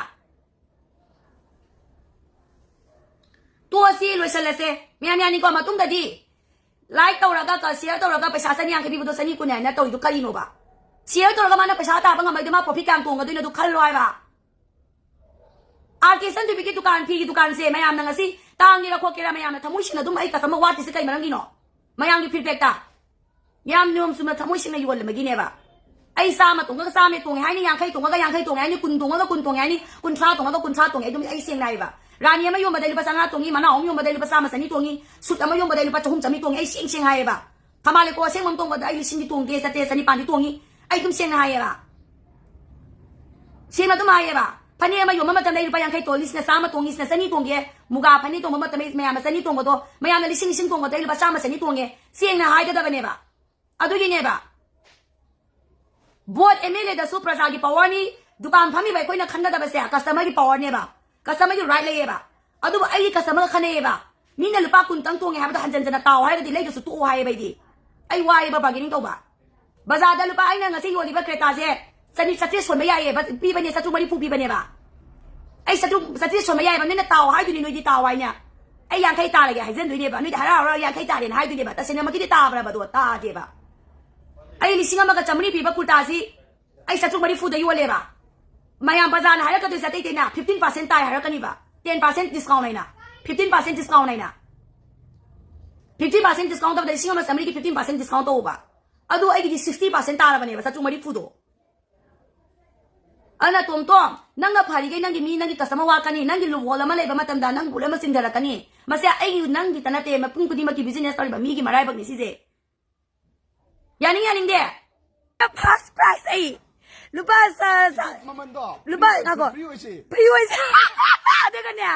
ꯇꯣꯛꯑꯁꯤ, ꯂꯣꯏꯁꯜꯂꯁꯦ꯫ ꯃꯌꯥꯝ ꯌꯥꯅꯤꯀꯣ? ꯃꯇꯨꯡꯗꯗꯤ like ꯇꯧꯔꯒ, ꯀ-, share ꯇꯧꯔꯒ ꯄꯩꯁꯥ ꯆꯅꯤ ꯌꯥꯡꯈꯩ ꯄꯤꯕꯗꯣ ꯆꯅꯤ ꯀꯨꯟ ꯍꯥꯏꯅ ꯇꯧꯔꯤꯗꯣ ꯀꯔꯤꯅꯣꯕ? Share ꯇꯧꯔꯒ ꯃꯥꯅ ꯄꯩꯁꯥ ꯇꯥꯕ ꯉꯝꯃꯛꯏꯗꯣ ꯃꯥ profit ꯀꯌꯥꯝ ꯇꯣꯡꯒꯗꯣꯏꯅꯣ ꯑꯗꯨ ꯈꯜꯂꯣ ꯍꯥꯏꯕ꯫ ꯑꯥꯔ ꯀꯦ ꯁꯟꯗꯨꯕꯤꯒꯤ ꯗꯨꯀꯥꯟ, ꯐꯤꯒꯤ ꯗꯨꯀꯥꯟꯁꯦ ꯃꯌꯥꯝꯅ ꯉꯁꯤ ꯇꯥꯡꯒꯦꯔꯥ ꯈꯣꯠꯀꯦꯔꯥ ꯃꯌꯥꯝꯅ ꯊꯃꯣꯏ ꯁꯦꯡꯅ ꯑꯗꯨꯝ ꯑꯩ customer ꯋꯥꯠꯇ꯭ꯔꯤꯁꯦ ꯀꯩ ꯃꯔꯝꯒꯤꯅꯣ? ꯃꯌꯥꯝꯒꯤ feedbackꯇ ꯌꯥꯝ ꯅꯤꯌꯣꯝ ꯆꯨꯝꯅ ꯊꯃꯣꯏ ꯁꯦꯡꯅ ꯌꯣꯜꯂꯝꯕꯒꯤꯅꯦꯕ꯫ ꯑꯩ ꯆꯥꯝꯃ ꯇꯣꯡꯉꯒ ꯆꯥꯝꯃ ꯇꯣꯡꯉꯦ ꯍꯥꯏꯅꯤ, ꯌꯥꯡꯈꯩ ꯇꯣꯡꯉꯒ ꯌꯥꯡꯈꯩ ꯇꯣꯡꯉꯦ ꯍꯥꯏꯅꯤ, ꯀꯨꯟ ꯇꯣꯡꯉꯒ ꯀꯨꯟ ꯇꯣꯡꯉꯦ ꯍꯥꯏꯅꯤ, ꯀꯨꯟꯊ꯭ꯔꯥ ꯇꯣꯡꯉꯒ ꯀꯨꯟꯊ꯭ꯔꯥ ꯇꯣꯡꯉꯦ꯫ ꯑꯗꯨꯝ ꯑꯩ ꯁꯦꯡꯅ ꯍꯥꯏꯌꯦꯕ꯫ ꯔꯥꯅꯤ ꯑꯃ ꯌꯣꯟꯕꯗ ꯂꯨꯄꯥ ꯆꯥꯝꯃꯉꯥ ꯇꯣꯡꯉꯤ, ꯃꯅꯥꯎ ꯑꯃ ꯌꯣꯟꯕꯗ ꯂꯨꯄꯥ ꯆꯥꯝꯃ ꯆꯅꯤ ꯇꯣꯡꯉꯤ, suit ꯑꯃ ꯌꯣꯟꯕꯗ ꯂꯨꯄꯥ ꯆꯍꯨꯝ ꯆꯥꯝꯃꯔꯤ ꯇꯣꯡꯉꯤ꯫ ꯑꯩ ꯁꯦꯡ ꯁꯦꯡ ꯍꯥꯏꯌꯦꯕ꯫ ꯊꯝꯕꯥꯜ ꯂꯩꯈꯣꯛ ꯑꯁꯦꯡꯕ ꯑꯃ ꯇꯣꯡꯕꯗ ꯑꯩ ꯂꯤꯁꯤꯡꯗꯤ ꯇꯣꯡꯗꯦ, ꯆꯥꯇ꯭ꯔꯦꯠ ꯆꯅꯤꯄꯥꯟꯗꯤ ꯇꯣꯡꯉꯤ꯫ ꯑꯩ ꯑꯗꯨꯝ ꯁꯦꯡꯅ ꯍꯥꯏꯌꯦꯕ꯫ ꯁꯦꯡꯅ ꯑꯗꯨꯝ ꯍꯥꯏꯌꯦꯕ꯫ ꯐꯅꯦꯛ ꯑꯃ ꯌꯣꯟꯕ ꯃꯇꯝꯗ ꯑꯩ ꯂꯨꯄꯥ ꯌꯥꯡꯈꯩ ꯇꯣꯡꯉꯤ, ꯁꯤꯅ ꯆꯥꯝꯃ ꯇꯣꯡꯉꯤ, ꯁꯤꯅ ꯆꯅꯤ ꯇꯣꯡꯉꯦ꯫ ꯃꯨꯒꯥ ꯐꯅꯦꯛ ꯇꯣꯡꯕ ꯃꯇꯝꯗ ꯑꯩ ꯃꯌꯥꯝꯅ ꯆꯅꯤ ꯇꯣꯡꯕꯗꯣ, ꯃꯌꯥꯝꯅ ꯂꯤꯁꯤꯡ ꯂꯤꯁꯤꯡ ꯇꯣꯡꯕꯗꯣ ꯑꯩ ꯂꯨꯄꯥ ꯆꯥꯝꯃ ꯆꯅꯤ ꯇꯣꯡꯉꯦ꯫ ꯁꯦꯡꯅ ꯍꯥꯏꯒꯗꯕꯅꯦꯕ꯫ ꯑꯗꯨꯒꯤꯅꯦꯕ꯫ Vote M L Aꯗꯁꯨ ꯄ꯭ꯔꯖꯥꯒꯤ powerꯅꯤ, ꯗꯨꯀꯥꯟ ꯐꯝꯃꯤꯕ ꯑꯩꯈꯣꯏꯅ ꯈꯟꯒꯗꯕꯁꯦ customerꯒꯤ powerꯅꯦꯕ, customerꯒꯤ right ꯂꯩꯌꯦꯕ꯫ ꯑꯗꯨꯕꯨ ꯑꯩꯒꯤ customerꯒ ꯈꯟꯅꯩꯌꯦꯕ꯫ ꯃꯤꯅ ꯂꯨꯄꯥ ꯀꯨꯟꯇꯪ ꯇꯣꯡꯉꯦ ꯍꯥꯏꯕꯗꯣ ꯍꯟꯖꯟꯖꯅ ꯇꯥꯎ ꯍꯥꯏꯔꯒꯗꯤ ꯂꯩꯗ꯭ꯔꯁꯨ ꯇꯣꯛꯑꯣ ꯍꯥꯏꯌꯦꯕ ꯑꯩꯗꯤ꯫ ꯑꯩ ꯋꯥꯏꯌꯦꯕ bargaining ꯇꯧꯕ꯫ ꯕꯖꯥꯔꯗ ꯂꯨꯄꯥ, ꯑꯩꯅ ꯉꯁꯤ ꯌꯣꯜꯂꯤꯕ Cretaꯁꯦ ꯆꯅꯤ, ꯆꯥꯇ꯭ꯔꯦꯠ ꯁꯣꯟꯕ ꯌꯥꯏꯌꯦꯕ, ꯄꯤꯕꯅꯦ, ꯆꯥꯇ꯭ꯔꯨꯛ ꯃꯔꯤꯐꯨ ꯄꯤꯕꯅꯦꯕ꯫ ꯑꯩ ꯆꯥꯇ꯭ꯔꯨꯛ, ꯆꯥꯇ꯭ꯔꯦꯠ ꯁꯣꯟꯕ ꯌꯥꯏꯌꯦꯕ, ꯅꯣꯏꯅ ꯇꯥꯎ ꯍꯥꯏꯗꯨꯅꯤ, ꯅꯣꯏꯗꯤ ꯇꯥꯎ ꯍꯥꯏꯅ꯫ ꯑꯩ ꯌꯥꯡꯈꯩ ꯇꯥꯔꯒꯦ ꯍꯥꯏꯖꯟꯗꯣꯏꯅꯦꯕ, ꯅꯣꯏꯗꯤ ꯍꯔꯥꯎ ꯍꯔꯥꯎ ꯌꯥꯡꯈꯩ ꯇꯥꯔꯦꯅ ꯍꯥꯏꯗꯣꯏꯅꯦꯕ꯫ ꯇꯁꯦꯡꯅꯃꯛꯀꯤꯗꯤ ꯇꯥꯕ꯭ꯔꯕꯗꯣ? ꯇꯥꯗꯦꯕ꯫ ꯑꯩ ꯂꯤꯁꯤꯡ ꯑꯃꯒ ꯆꯥꯝꯃꯔꯤ ꯄꯤꯕ ꯀꯨꯔꯇꯥꯁꯤ ꯑꯩ ꯆꯥꯇ꯭ꯔꯨꯛ ꯃꯔꯤꯐꯨꯗ ꯌꯣꯜꯂꯦꯕ꯫ ꯃꯌꯥꯝ ꯕꯖꯥꯔꯅ ꯍꯥꯏꯔꯛꯀꯗꯣꯏꯁꯦ ꯑꯇꯩ ꯑꯇꯩꯅ fifteen percent ꯇꯥꯏ ꯍꯥꯏꯔꯛꯀꯅꯤꯕ, ten percent discount ꯍꯥꯏꯅ, fifteen percent discount ꯍꯥꯏꯅ꯫ Fifteen percent discount ꯇꯧꯕꯗ ꯂꯤꯁꯤꯡ ꯑꯃ ꯆꯥꯝꯃꯔꯤꯒꯤ fifteen percent discount ꯇꯧꯕ꯫ ꯑꯗꯨ ꯑꯩꯒꯤꯗꯤ sixty percent ꯇꯥꯔꯕꯅꯦꯕ, ꯆꯥꯇ꯭ꯔꯨꯛ ꯃꯔꯤꯐꯨꯗꯣ꯫ ꯑꯗꯨꯅ ꯇꯣꯝ ꯇꯣꯝ, ꯅꯪꯅ ꯐꯔꯤꯈꯩ ꯅꯪꯒꯤ ꯃꯤ, ꯅꯪꯒꯤ customer ꯋꯥꯠꯀꯅꯤ, ꯅꯪꯒꯤ ꯂꯨꯍꯣꯜ ꯑꯃ ꯂꯩꯕ ꯃꯇꯝꯗ ꯅꯪ ꯕꯨꯠ ꯑꯃ ꯆꯤꯟꯊꯔꯛꯀꯅꯤ꯫ ꯃꯁꯤ ꯑꯩꯒꯤ, ꯅꯪꯒꯤꯇ ꯅꯠꯇꯦ, ꯃꯤꯄꯨꯝ ꯈꯨꯗꯤꯡꯃꯛꯀꯤ business ꯇꯧꯔꯤꯕ ꯃꯤꯒꯤ ꯃꯔꯥꯏꯕꯛꯅꯤ ꯁꯤꯁꯦ꯫ ꯌꯥꯅꯤꯡ ꯌꯥꯅꯤꯡꯗꯦ? First prize ꯑꯩ꯫ ꯂꯨꯄꯥ ꯁ-, ꯁ-, ꯃꯃꯟꯗꯣ ꯂꯨꯄꯥ, ꯉꯥꯏꯈꯣ꯫ Free ꯑꯣꯏꯁꯤ꯫ Free ꯑꯣꯏꯁꯤ꯫ ꯑꯗꯨꯒꯅꯦ꯫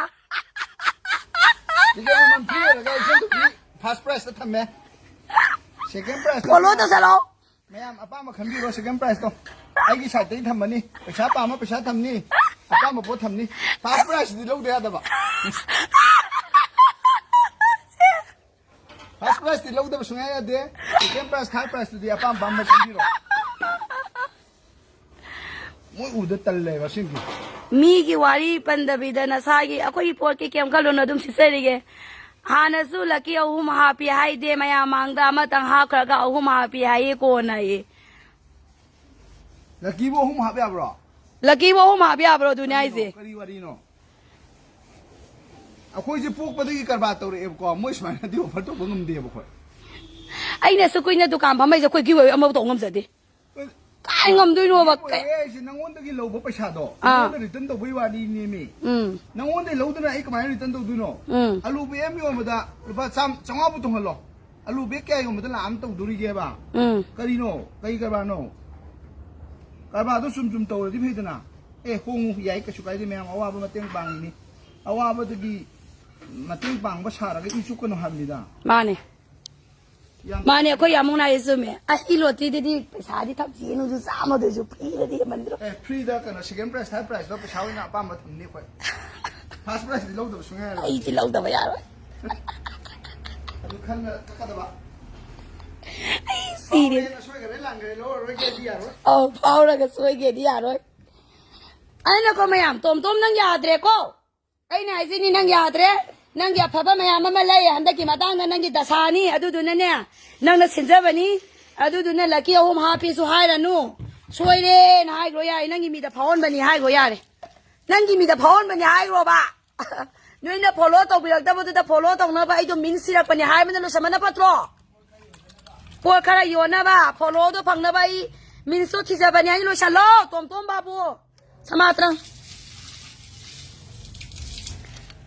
Ticket ꯃꯃꯜ free ꯑꯣꯏꯔꯒ ꯏꯆꯟ ꯅꯨꯄꯤ first prize ꯇ ꯊꯝꯃꯦ꯫ Second prize ꯇ follow ꯇꯧꯁꯜꯂꯣ꯫ ꯃꯌꯥꯝ ꯑꯄꯥꯝꯕ ꯈꯟꯕꯤꯔꯣ, second prize ꯇꯣ꯫ ꯑꯩꯒꯤ side ꯇꯒꯤ ꯊꯝꯃꯅꯤ꯫ ꯄꯩꯁꯥ ꯄꯥꯝꯕ ꯄꯩꯁꯥ ꯊꯝꯅꯤ꯫ ꯑꯄꯥꯝꯕ ꯄꯣꯠ ꯊꯝꯅꯤ꯫ First prize ꯇꯤ ꯂꯧꯗ ꯌꯥꯗꯕ꯫ First prize ꯇꯤ ꯂꯧꯗꯕ ꯁꯨꯡꯌꯥ ꯌꯥꯗꯦ꯫ Second prize, third prize ꯇꯨꯗꯤ ꯑꯄꯥꯝ ꯑꯄꯥꯝꯕ ꯈꯟꯕꯤꯔꯣ꯫ ꯃꯣꯏ ꯎꯗ ꯇꯜꯂꯦꯕ ꯑꯁꯦꯡꯀꯤ꯫ ꯃꯤꯒꯤ ꯋꯥꯔꯤ ꯄꯟꯗꯕꯤꯗ ꯅꯁꯥꯒꯤ, ꯑꯩꯈꯣꯏꯒꯤ ꯄꯣꯠꯀꯤ ꯀꯩꯝ ꯈꯜꯂꯨꯅꯨ, ꯑꯗꯨꯝ ꯁꯤꯠꯆꯔꯤꯒꯦ꯫ ꯍꯥꯟꯅꯁꯨ lucky ꯑꯍꯨꯝ ꯍꯥꯞꯄꯤ ꯍꯥꯏꯗꯦ, ꯃꯌꯥꯝ ꯃꯥꯡꯗ ꯑꯃꯇꯪ ꯍꯥꯞꯈ꯭ꯔꯒ ꯑꯍꯨꯝ ꯍꯥꯞꯄꯤ ꯍꯥꯏꯌꯦ ꯀꯣꯟꯅ ꯑꯌꯦ꯫ Lucky ꯕꯨ ꯑꯍꯨꯝ ꯍꯥꯞ ꯌꯥꯕ꯭ꯔꯣ? Lucky ꯕꯨ ꯑꯍꯨꯝ ꯍꯥꯞ ꯌꯥꯕ꯭ꯔꯣ? ꯑꯗꯨꯅꯦ ꯀꯔꯤꯅꯣ? ꯍꯥꯏꯁꯦ꯫ ꯀꯔꯤ ꯋꯥꯔꯤꯅꯣ? ꯑꯩꯈꯣꯏꯁꯦ ꯄꯣꯛꯄꯗꯒꯤ ꯀꯔꯕꯥꯔ ꯇꯧꯔꯛꯑꯦꯕꯀꯣ, ꯃꯣꯏ ꯁꯨꯃꯥꯏꯅꯗꯤ offer ꯇꯧꯕ ꯉꯝꯗꯦꯕ ꯑꯩꯈꯣꯏ꯫ ꯑꯩꯅ ꯑꯁꯨꯛ ꯀꯨꯏꯅ ꯗꯨꯀꯥꯟ ꯐꯝꯃꯛꯏꯁꯦ ꯑꯩꯈꯣꯏ giveaway ꯑꯃꯐꯥꯎ ꯇꯧ ꯉꯝꯖꯗꯦ꯫ ꯀꯥꯏ ꯉꯝꯗꯣꯏꯅꯣꯕ? Giveaway ꯍꯥꯏꯁꯦ ꯅꯪꯉꯣꯟꯗꯒꯤ ꯂꯧꯕ ꯄꯩꯁꯥꯗꯣ ꯑꯥ꯫ ꯅꯪꯉꯣꯟꯗ return ꯇꯧꯕꯩ ꯋꯥꯔꯤꯅꯦꯃꯤ꯫ ꯎꯝ꯫ ꯅꯪꯉꯣꯟꯗꯒꯤ ꯂꯧꯗꯅ ꯑꯩ ꯀꯃꯥꯏꯅ return ꯇꯧꯗꯣꯏꯅꯣ? ꯎꯝ꯫ ꯑꯂꯨ bag ꯑꯃ ꯌꯣꯟꯕꯗ ꯂꯨꯄꯥ ꯆꯥꯝ-, ꯆꯥꯝꯃꯉꯥ ꯄꯨ ꯇꯣꯡꯍꯜꯂꯣ꯫ ꯑꯂꯨ bag ꯀꯌꯥ ꯌꯣꯟꯕꯗ ꯂꯥꯛ ꯑꯃ ꯇꯧꯗꯣꯔꯤꯒꯦꯕ? ꯎꯝ꯫ ꯀꯔꯤꯅꯣ? ꯀꯔꯤ ꯀꯔꯕꯥꯔꯅꯣ? ꯀꯔꯕꯥꯔꯗꯣ ꯆꯨꯝ ꯆꯨꯝ ꯇꯧꯔꯗꯤ ꯐꯩꯗꯅ꯫ ꯑꯦ, ꯍꯣꯡꯉꯨ, ꯌꯥꯏ, ꯀꯩꯁꯨ ꯀꯥꯏꯗꯦ, ꯃꯌꯥꯝ ꯑꯋꯥꯕ ꯃꯇꯦꯡ ꯄꯥꯡꯉꯤꯅꯤ꯫ ꯑꯋꯥꯕꯗꯒꯤ ꯃꯇꯦꯡ ꯄꯥꯡꯕ ꯁꯥꯔꯒ ꯏ ꯆꯨꯞꯀꯅꯨ ꯍꯥꯏꯕꯅꯤꯗ꯫ ꯃꯥꯅꯦ꯫ ꯌꯥꯝ ꯃꯥꯅꯦ, ꯑꯩꯈꯣꯏ ꯌꯥꯝ ꯃꯨꯛꯅꯥꯏꯁꯦ ꯆꯨꯝꯃꯦ꯫ ꯑꯁ, ꯏ lottery ꯗꯗꯤ ꯄꯩꯁꯥꯗꯤ ꯊꯝꯁꯤꯅꯨꯁꯨ ꯆꯥꯝꯃꯗꯁꯨ free ꯗꯗꯤ ꯍꯦꯟꯃꯟꯗ꯭ꯔꯣ? ꯑꯦ, free ꯗ ꯀꯩꯅꯣ, second prize, third prize ꯇꯣ ꯄꯩꯁꯥ ꯑꯣꯏꯅ ꯑꯄꯥꯝꯕ ꯊꯝꯅꯤ ꯑꯩꯈꯣꯏ꯫ First prize ꯇꯤ ꯂꯧꯗꯕ ꯁꯨꯡꯌꯥ ꯌꯥꯔꯣꯏ꯫ ꯑꯩꯗꯤ ꯂꯧꯗꯕ ꯌꯥꯔꯣꯏ꯫ ꯑꯗꯨ ꯈꯟꯅ ꯀꯛꯀꯗꯕ꯫ ꯑꯩ ꯁꯤꯔꯦ꯫ ꯐꯥꯎꯔꯦꯅ ꯁꯣꯏꯈꯔꯦ, ꯂꯥꯟꯈꯔꯦ, ꯂꯧꯔꯔꯣꯏꯒꯦꯗꯤ ꯌꯥꯔꯣꯏ꯫ ꯑꯧ, ꯐꯥꯎꯔꯒ ꯁꯣꯏꯒꯦꯗꯤ ꯌꯥꯔꯣꯏ꯫ ꯑꯩꯅꯀꯣ ꯃꯌꯥꯝ, ꯇꯣꯝ ꯇꯣꯝ ꯅꯪ ꯌꯥꯗ꯭ꯔꯦꯀꯣ꯫ ꯑꯩꯅ ꯍꯥꯏꯁꯤꯅꯤ, ꯅꯪ ꯌꯥꯗ꯭ꯔꯦ꯫ ꯅꯪꯒꯤ ꯑꯐꯕ ꯃꯌꯥꯝ ꯑꯃ ꯂꯩ꯫ ꯍꯟꯗꯛꯀꯤ ꯃꯇꯥꯡꯗ ꯅꯪꯒꯤ ꯗꯁꯥꯅꯤ꯫ ꯑꯗꯨꯗꯨꯅꯅꯦ, ꯅꯪꯅ ꯁꯤꯟꯖꯕꯅꯤ꯫ ꯑꯗꯨꯗꯨꯅ lucky ꯑꯍꯨꯝ ꯍꯥꯞꯄꯤꯁꯨ ꯍꯥꯏꯔꯅꯨ꯫ ꯁꯣꯏꯔꯦꯅ ꯍꯥꯏꯈ꯭ꯔꯣ ꯌꯥꯔꯦ꯫ ꯅꯪꯒꯤ ꯃꯤꯗ ꯐꯥꯎꯍꯟꯕꯅꯤ ꯍꯥꯏꯈ꯭ꯔꯣ ꯌꯥꯔꯦ꯫ ꯅꯪꯒꯤ ꯃꯤꯗ ꯐꯥꯎꯍꯟꯕꯅꯤ ꯍꯥꯏꯈ꯭ꯔꯣꯕ꯫ ꯅꯣꯏꯅ follow ꯇꯧꯕꯤꯔꯛꯇꯕꯗꯨꯗ follow ꯇꯧꯅꯕ ꯑꯩꯗꯣ ꯃꯤꯡ ꯁꯤꯔꯛꯄꯅꯤ ꯍꯥꯏꯕꯅ ꯂꯣꯏꯁꯟꯕꯅ ꯐꯠꯇ꯭ꯔꯣ? ꯄꯣꯠ ꯈꯔ ꯌꯣꯟꯅꯕ, follow ꯗꯣ ꯐꯪꯅꯕ ꯑꯩ ꯃꯤꯟꯁꯇꯣ ꯊꯤꯖꯕꯅꯤ ꯍꯥꯏꯅ ꯂꯣꯏꯁꯜꯂꯣ, ꯇꯣꯝꯇꯣꯝ ꯕꯥꯕꯨ꯫ ꯁꯃꯥꯇ꯭ꯔꯪ꯫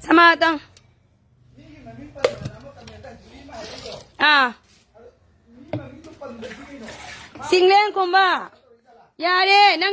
ꯁꯃꯥꯇꯪ꯫ ꯑꯥ꯫ ꯆꯤꯡꯂꯦꯟ ꯈꯨꯝꯕ꯫ ꯌꯥꯔꯦ, ꯅꯪ